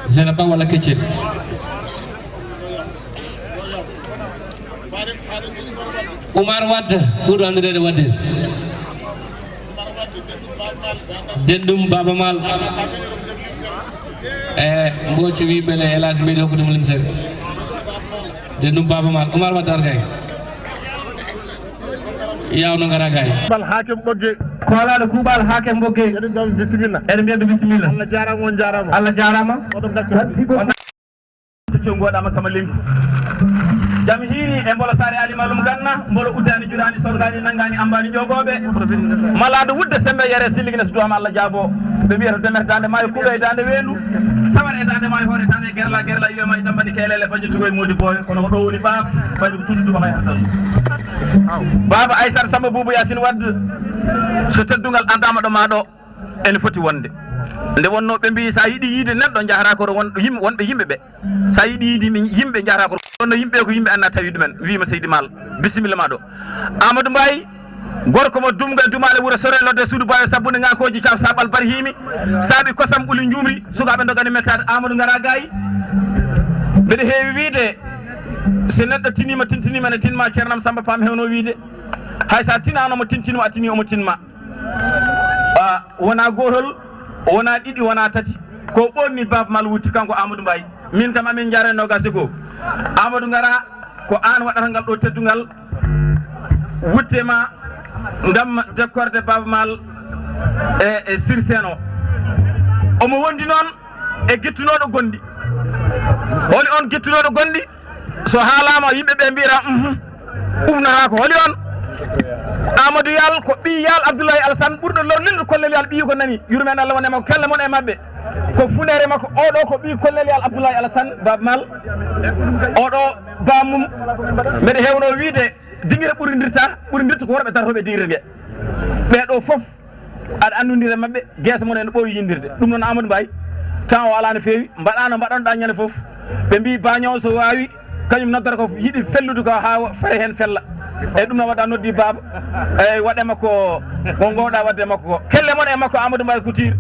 Zeynabou Ba walla Keccel? Oumar Wade, ɓurɗo anndireede Wade. Denɗum Baba Maal. E Mbooci wi mbele El Hadj mbeɗi hokkude mo limsere. Denɗum Baba Maal. Oumar Wade, ar kay. Yawno ngara kay. Bal Hakim Ɓogge. Koolaaɗo kuuɓal Hakim Ɓogge. Eɗen mbiya bisimilla. Eɗen mbiya bisimilla. Allah jaaraama, on jaaraama. Allah jaaraama. Oɗon ngacca. Merci beaucoup. Conngoɗama kama lenki. Jam hiiri e mbolo sare Ali Malum Ganna, mbolo uddani jurani sorgani nangani ambani jogoɓe. Malado wudde sembe yere siligi ne suduwama Allah jaabo. Ɓe mbiyata demer dande maayo kuulo e dande weendu. Sawar e dande maayo hoore tande gerla gerla yiwe maayo dambani kelele bajo tugo e modi boy kono ko ɗo woni baaba bajo ko tuddu duma hay hasan. Baaba Aysata Samba Buubu Yasin Wade. So teddungal andama ɗo ma ɗo. Ene foti wonde. Nde wonno ɓe mbi sa yiɗi yiide neɗɗo jahata ko won yimɓe wonɓe yimɓe ɓe. Sa yiɗi yiide yimɓe jahata ko wonno yimɓe ko yimɓe anna tawi ɗumen wiima Seydi Maal. Bisimilla ma ɗo. Amadou Mbaye gorko mo dumga dumale wuro sore nodde suudu bawe sabbude ngakoji caf sabal barhimi. Saabi kosam ɓuli jumri sukaɓe dogani mettade Amadou Ngara Gaye. Mbeɗa heewi wiide so neɗɗo tinima tintinima ne tinma ceernam Samba Pam hewno wiide. Hay sa tinano mo tintinma a tini omo tinma. A wona gotol wona ɗiɗi wona tati ko ɓorni Baba Maal wutti kanko Amadou Mbaye. Min kam amin jara e nogas e goo. Amadou Ngara ko an waɗata ngal ɗo teddungal wutte ma ngam dekkorde Baba Maal e, e Sir Seen o. Omo wondi noon e gettunoɗo gonɗi. Holi on gettunoɗo gonɗi? So haalama yimɓe ɓe mbiyata uhum. Ufnata ko holi on? Amadou Yal ko ɓii Yal Abdoulaye Alassane ɓurɗo lor lilɗo kollel Yal ɓiyi ko nani yurmen Allah wone makko kelle mon e maɓɓe. Ko funere makko oɗo ko ɓii kollel Yal Abdoulaye Alassane Baba Maal. Oɗo bamum mbeɗa hewno wiide dingira ɓuri dirta ɓuri dirta ko worɓe dartoɓe dingira nge. Ɓeɗo fof aɗa anndondira maɓɓe geesa mon ene ɓooyi yindirde. Ɗum noon Amadou Mbaye temps o alaa no feewi mbaɗa no mbaɗanɗa ñande fof. Ɓe mbi baño so waawi kañum noddata ko yiɗi fellude ko haa fay heen fella. Eyyi ɗum noon wadda noddi baaba. Eyyi waɗe makko ko ngowɗa wadde makko ko kelle mon e makko Amadou Mbaye Couture.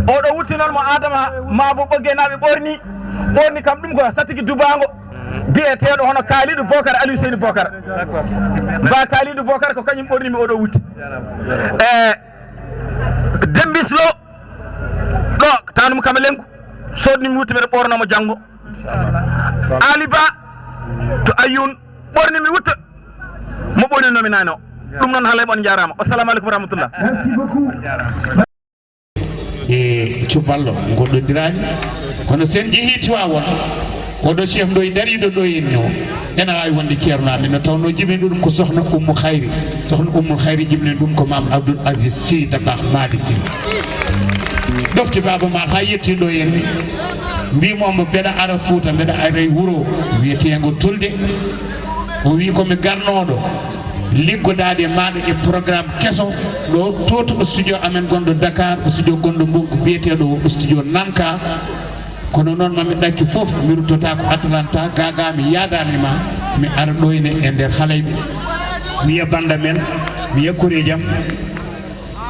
Oɗo wutti noon mo Adama ma bo ɓoggenaɓe ɓorni ɓorni kam ɗum ko satigi dubango. Biyeteeɗo hono Kaalidu Bokar Aliou Seyni Bokar. Ba Kaalidu Bokar ko kañum ɓornimi oɗo wutti. E Dembis Lo ɗo tanum kama lenku sodnimi wutti mbeɗa ɓornomo janngo. Ali Ba to Ayoun ɓornimi wutta mo ɓorninomi nano. Ɗum noon halay mon jarama. Wassalamu aleykum wa rahmatullah. Merci beaucoup. E cuballo goɗɗondiraani kono sen jehi Tiwawon oɗo chef ɗo e dariɗo ɗo en no ena waawi wonde ceerno amen no tawno jibini ɗum ko sohna Ummu Khayri. Sohna Ummu Khayri jibini ɗum ko Maam Abdoul Aziz Sy Dabakh Madi Sy. Ɗofti Baaba Maal haa yetti ɗo en mbimomo mbeɗa ara Fuuta mbeɗa ara e wuro wiyeteengo Tulde. O wi komi garnoɗo liggodaade e maɗa e programme keso ɗo to to studio amen gonɗo Dakar, studio gonɗo Mbonku biyeteɗo o studio Nanka. Kono noon mami ɗaccu fof mi ruttota ko Atlanta gaga mi yadani ma mi ara ɗoyne e nder halayɓe. Mi yiya banda men mi yiya koreji am.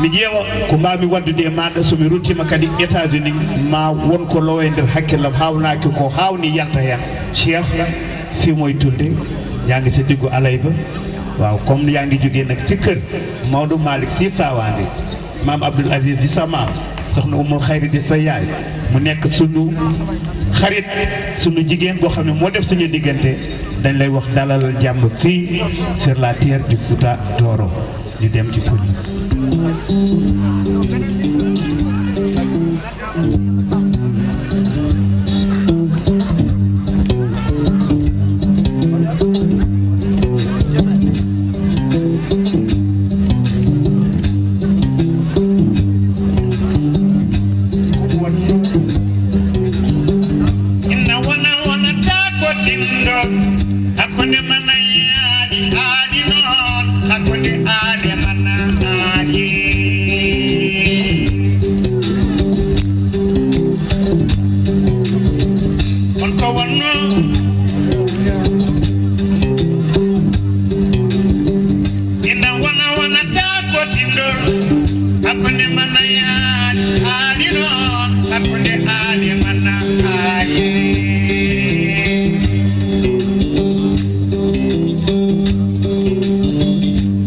Mi ƴeewa ko mbaawmi waɗdude e maaɗa so mi ruttiima kadi États-Unis ma won ko lowa e nder hakkillam haawnaaki ko haawni yalta heen. Cheikh fii moy tulde yaa ngi sa diggu alayba. Waaw comme yaa ngi jógee nag ci kër Maodo Malick Sy Sawaande, Maam Abdoul Aziz di sa maam, Soxna Umul Xayri di sa yaay, mu nekk sunu xarit, sunu jigéen boo xam ne moo def suñu diggante, dañ lay wax dalal jàmm fii sur la terre du Fouta Doro. Ñu dem ci pël yi.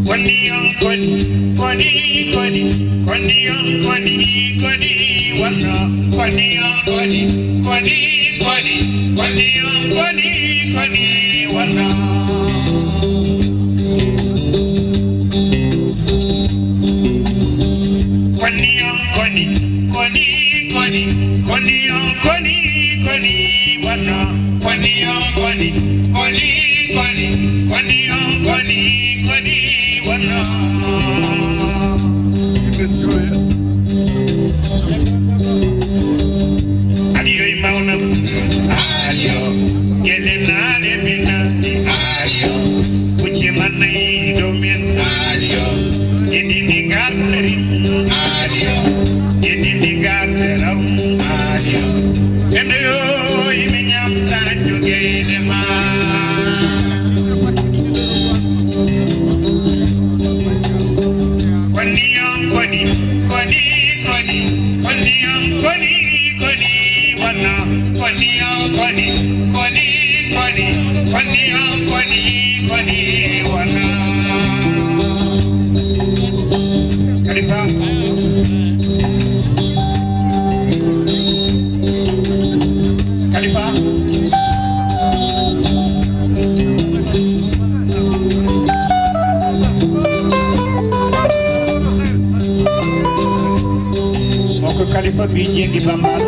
Koni on koni, koni, koni, koni on koni, koni wonno, koni on koni, koni, koni, koni on koni, koni wonno. Koni on koni, koni, koni, koni on koni, koni wonno. Koni on koni, koni, koni, koni on koni, koni wonno. Adiyo e mawnam. Adiyo. Gele naale bina. Adiyo. Kuje mannayi domin. Adiyo. Edini gatari. Adiyo. Edini gataram. Adiyo. Endo yo imi nyam sanju gele ma. Koni on koni, koni, koni, koni on koni, koni wonno. Koni on koni, koni, koni, koni on koni, koni wonno. Kalifa. Kalifa. O ko Kalifa ɓii Jeengi Bambaɗo.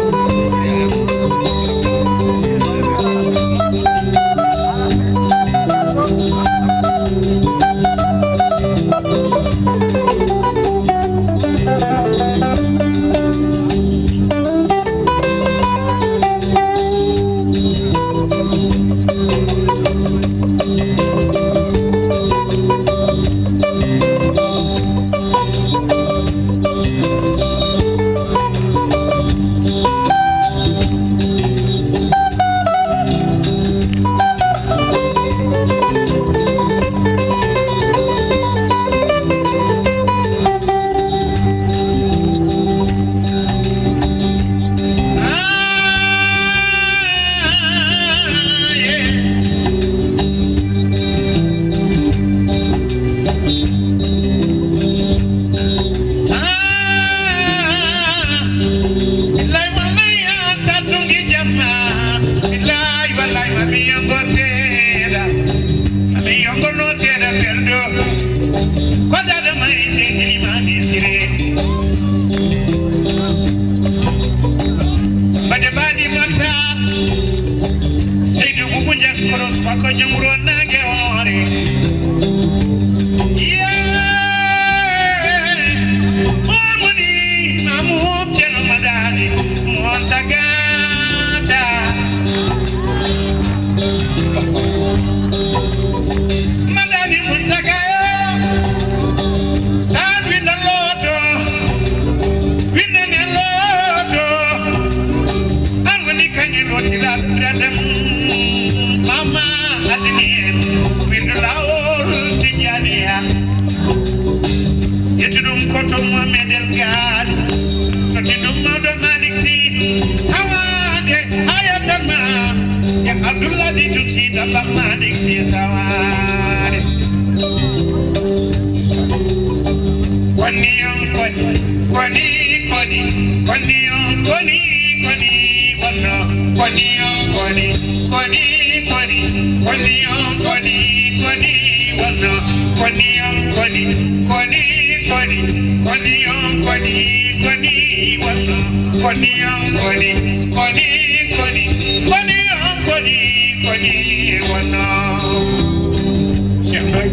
Billahi, wallahi, a tattungi jamma. Billahi, wallahi, ma mi yongo seeɗa. Ma mi yongo no seeɗa perdo. Ko dada mai se kilimani sire. Bade badi makta. Seydi Bubu Njaŋ Koros makko Ñamro naange hoore. Yee! On woni Maamu Ceerno Madani Montagata. Madani Montaga, tan winda looto, winda ne looto. An woni kañum woni laɓiraɗam. Mama adini en windu lawol tijaniya. Yetti ɗum ko to Mohamed El Gal. Totti ɗum mawɗo Malik Si. Sawade hayatama. Ya Abdullahi Dum Si Dabakh Malik Si Sawade. Koni on koni, koni, koni, koni on koni, koni wonno. Koni on koni, koni, koni, koni on koni, koni wonno. Koni on koni, koni, koni, koni on koni, koni wonno. Koni on koni, koni, koni, koni on koni, koni wonno. Cheikh Ndoye.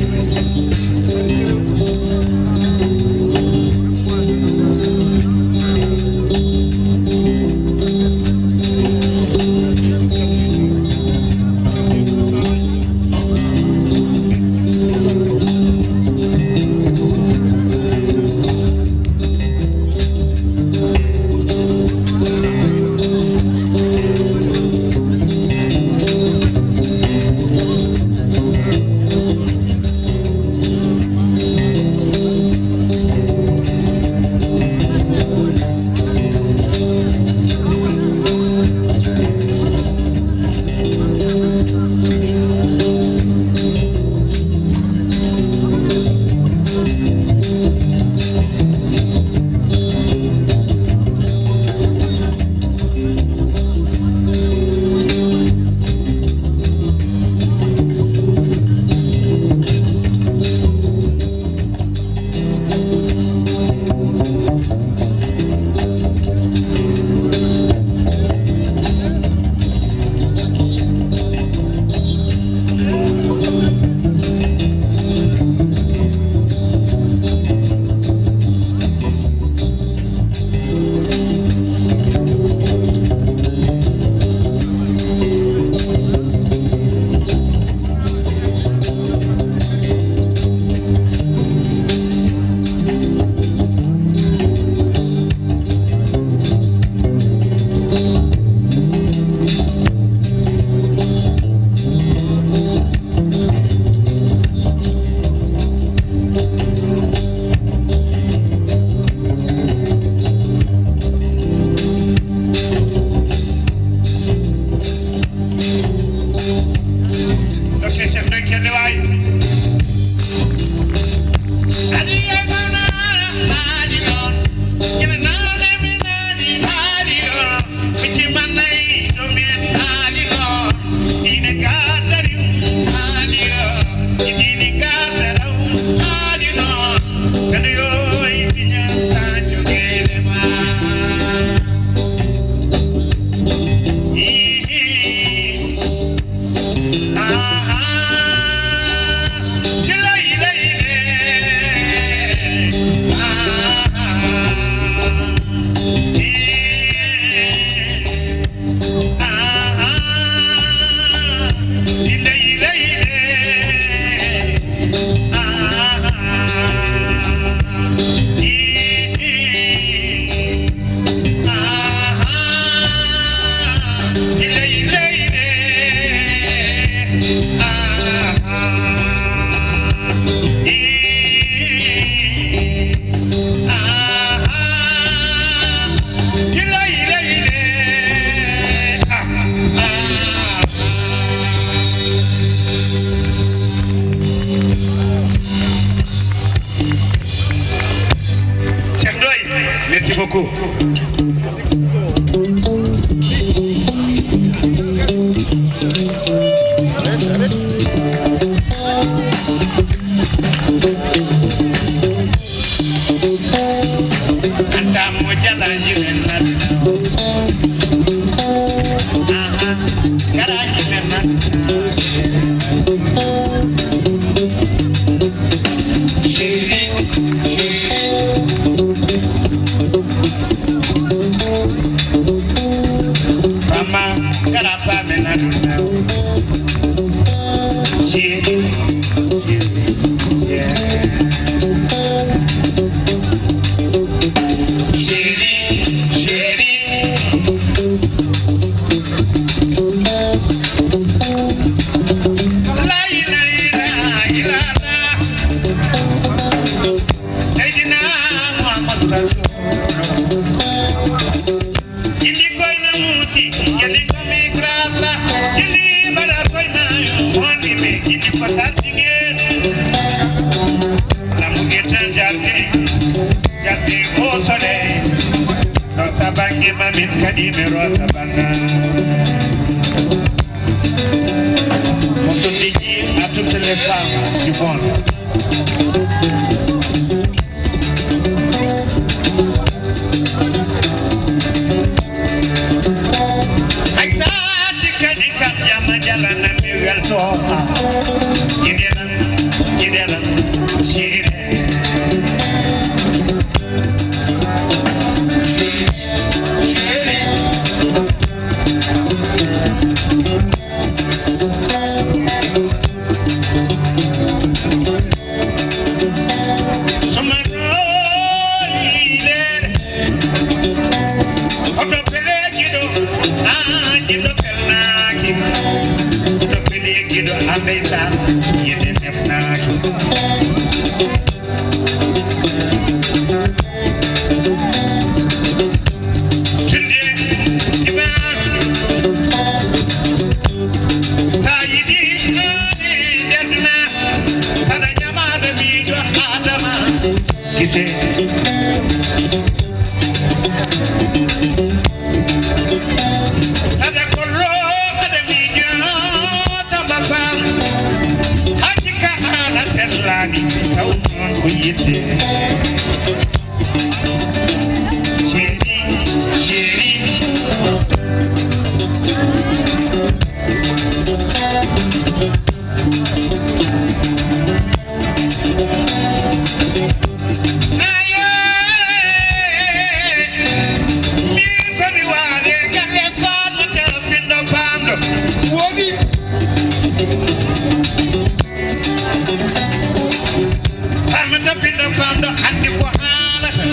Suuti, yeli ko mi gralla, yeli mbaɗa koye maayo, woni ɓe jinni ko saltige. Lamu guette jardin, jardin au soleil. Rosa bange mamin kadi mi rosa banga. Mo soddi ji à toutes les femmes du monde. Haysati kadi kam jama jalana mi weltooma. Jiɗelam, jiɗelam, jiɗe. Sumano yiɗeede. Hoto peleeji ɗo, haa jiɗo felnaaki. Hoto peleeji ɗo, haa ndeysaan, yiɗe nefnaaki. Tulde imaam, sa yiɗi aane nderdina, saɗa ñamaade miijo Adama gise. Saɗa kollo aɗa miijo Adama Faal, hakika aana sellaani, taw noon ko yiɗde. Chéri, chéri. Ayo, min ko mi waale galle Fatmata Binta Famɗo. Woni. Famɗo Binta Famɗo anndi ko haalata.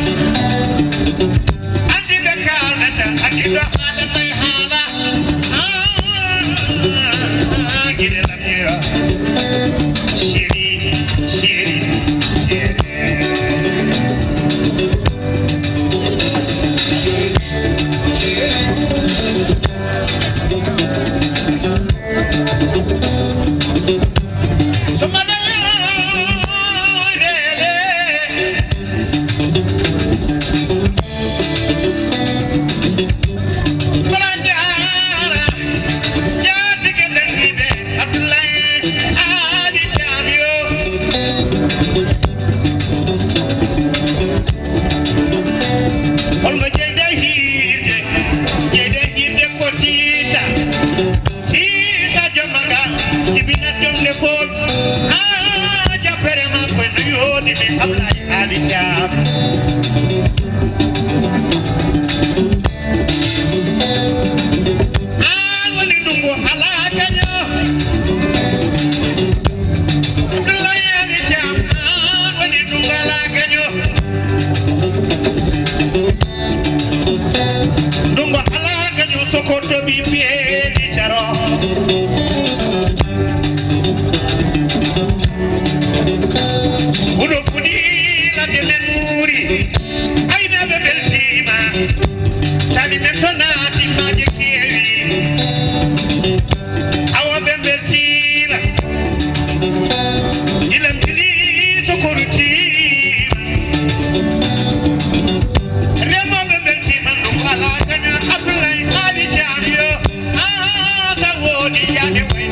Anndi ɓe kaalnata, anndi ɗo haalata e haala. Ah, ah, ah, giɗe lam yeewa. Chéri, chéri, chéri. Holmo jeyde hiirde, jeyde hiirde ko tiita. Tiita jomma nga, jibina jom lefol. Haa jabbere makko e no yooɗi mi Ablaye Ali Thiam. Aan woni ndungu alaa gaño. Abdoulaye Ali Thiam, aan woni ndungu alaa gaño. Ndungu alaa gaño, soko toɓi peeli jaro. Huɗo fuɗi ladde men muuri. Aynaaɓe mbeltiima. Cali men to naati maaje keewi. Awa ɓe mbeltiima. Ilam jili to kortiima. Remooɓe mbeltiima ɗum alaa gaña Abdoulaye Ali Thiam yo. Haa ta woodi yaade way.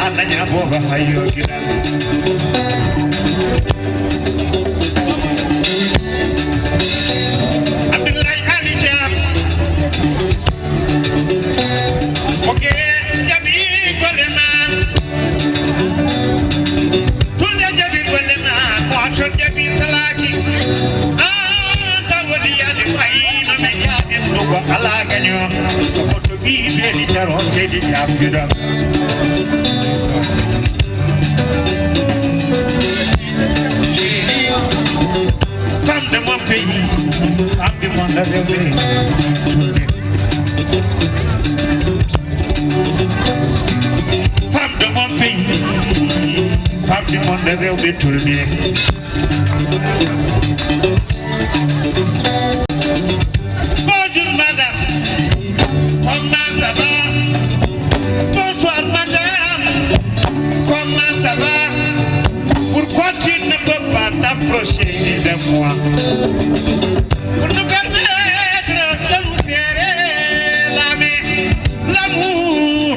Daña booba hayo gidan. Abdullahi Ali Jam. Oke, jaɓi golle ma. Tunde jaɓi golle ma. Mo action jaɓi salaki. Ah, tawoli yadi fayno me jaɓi. Ɗugo ala gaño. Ko to bi beli jaro sedi jam gidan. Femme de mon pays, femme du monde, rewɓe. Femme de mon pays, femme du monde, rewɓe Tulɓe. Bonjour madame, comment ça va? Bonsoir madame, comment ça va? Pourquoi tu ne peux pas t'approcher de moi pour nous permettre de nous serrer la main? L'amour,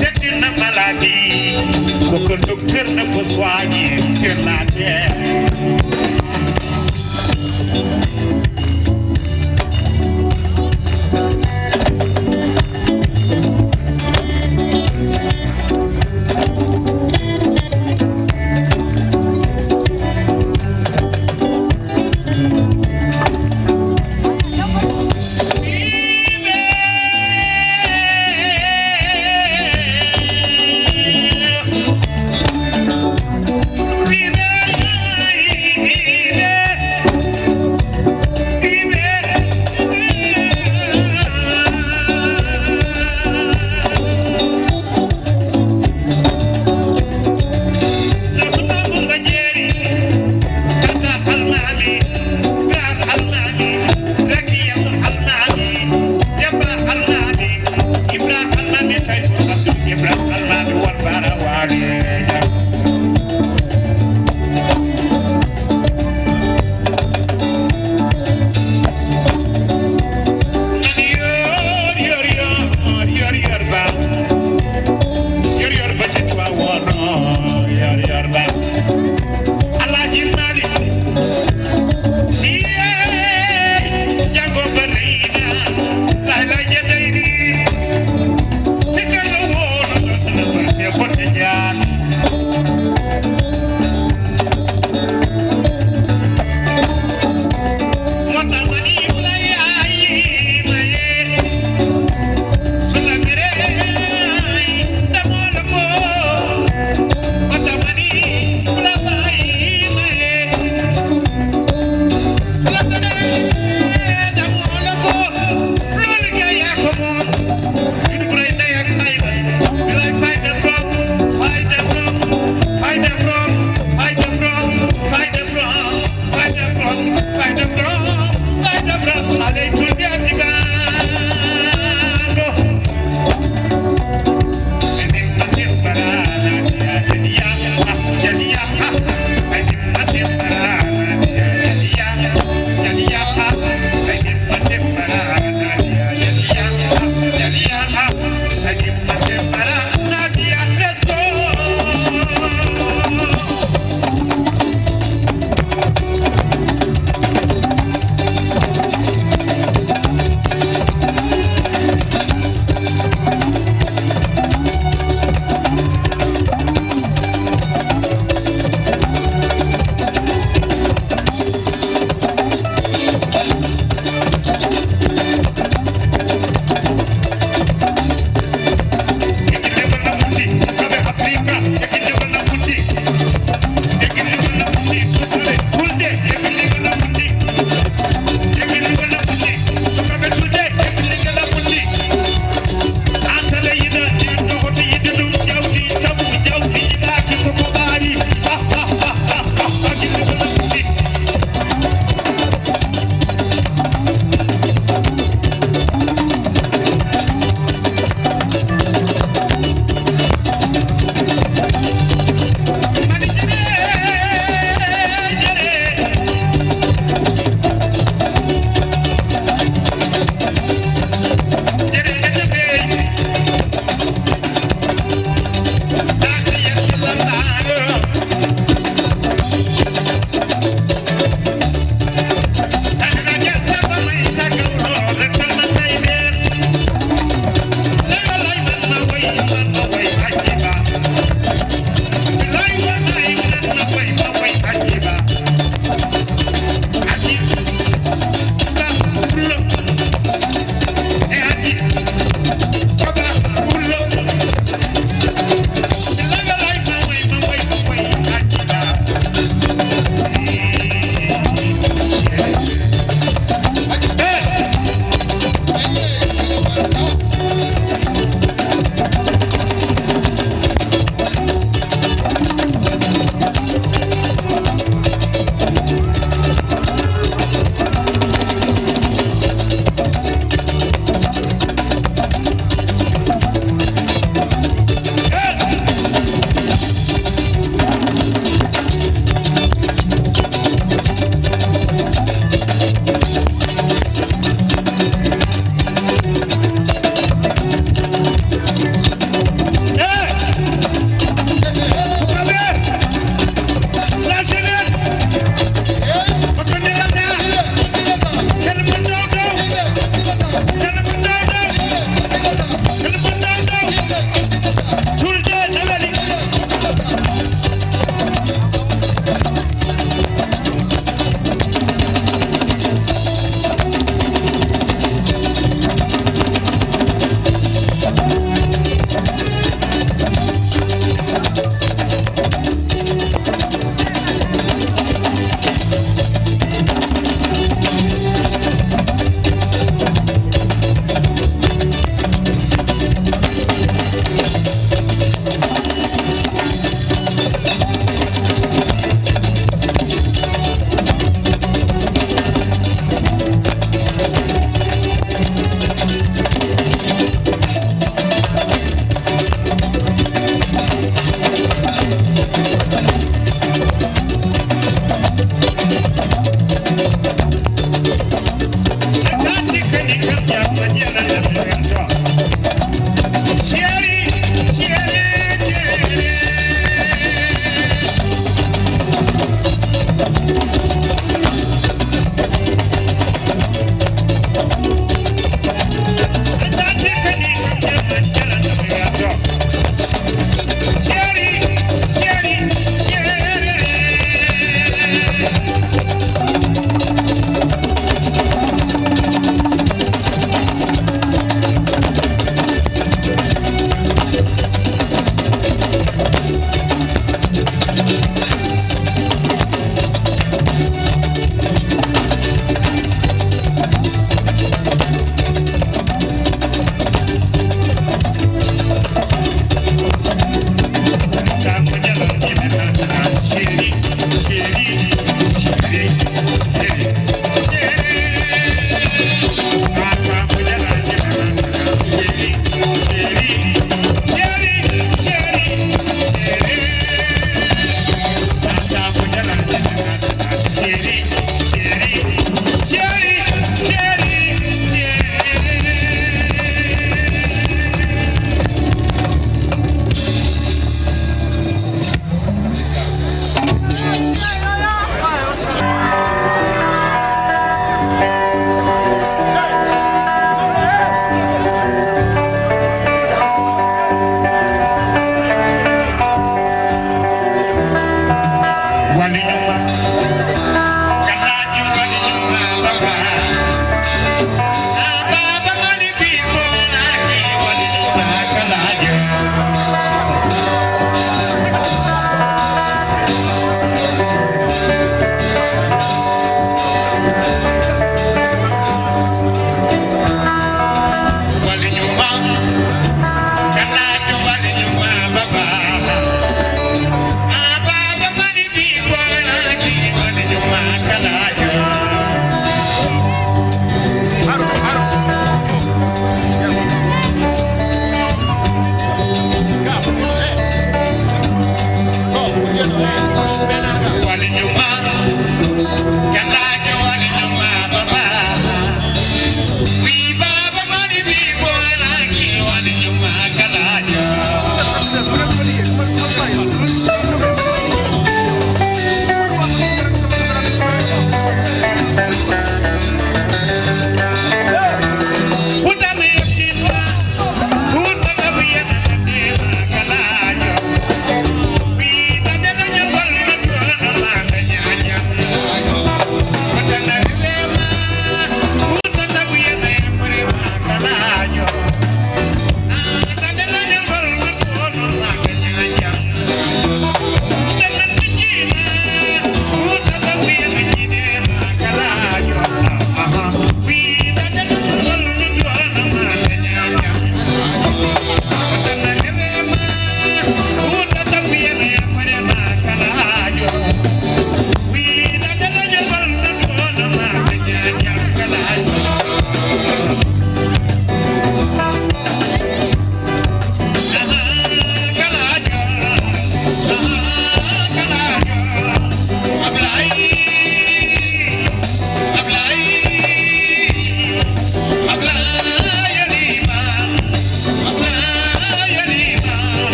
c'est une maladie que docteur ne peut soigner sur la terre.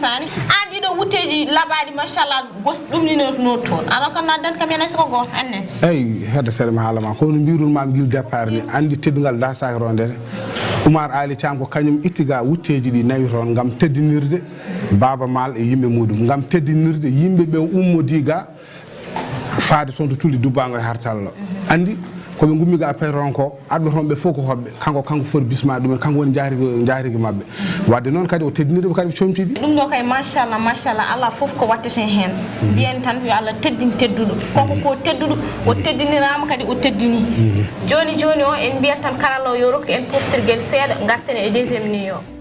Sani, an ɗiɗo wutteeji laɓaaɗi, machallah, gos ɗum ni no toon. Alors que no addan kam yana soko go, annen. Eyi, hedde seeɗa mi haala ma. Ko no mbirun ma ngil départ ni. Anndi teddungal dasaaki ronde. Umar Ali Thiam ko kañum itti ga wutteeji ɗi nawi toon ngam teddinirde Baaba Maal e yimɓe muɗum. Ngam teddinirde yimɓe ɓe ummodi ga faade toon to tulli dubbaango e hartallo. Anndi ko ɓe ngummi ga payron ko, adɓe toon ɓe fof ko hoɓɓe. Kanko, kanko foti bismaade ɗumen, kanko woni jaarigi, jaarigi maɓɓe. Wadde noon kadi o teddiniri ɓe kadi ɓe comtiɗi. Ɗum ɗo kay machallah, machallah, Allah fof ko wattete heen. Mbiyen tan yo Allah teddin tedduɗo. Kanko ko tedduɗo, o teddiniraama kadi o teddini. Jooni jooni o en mbiyat tan karalla o yo rokku en poftirgel seeɗa, ngarten e deuxième numéro.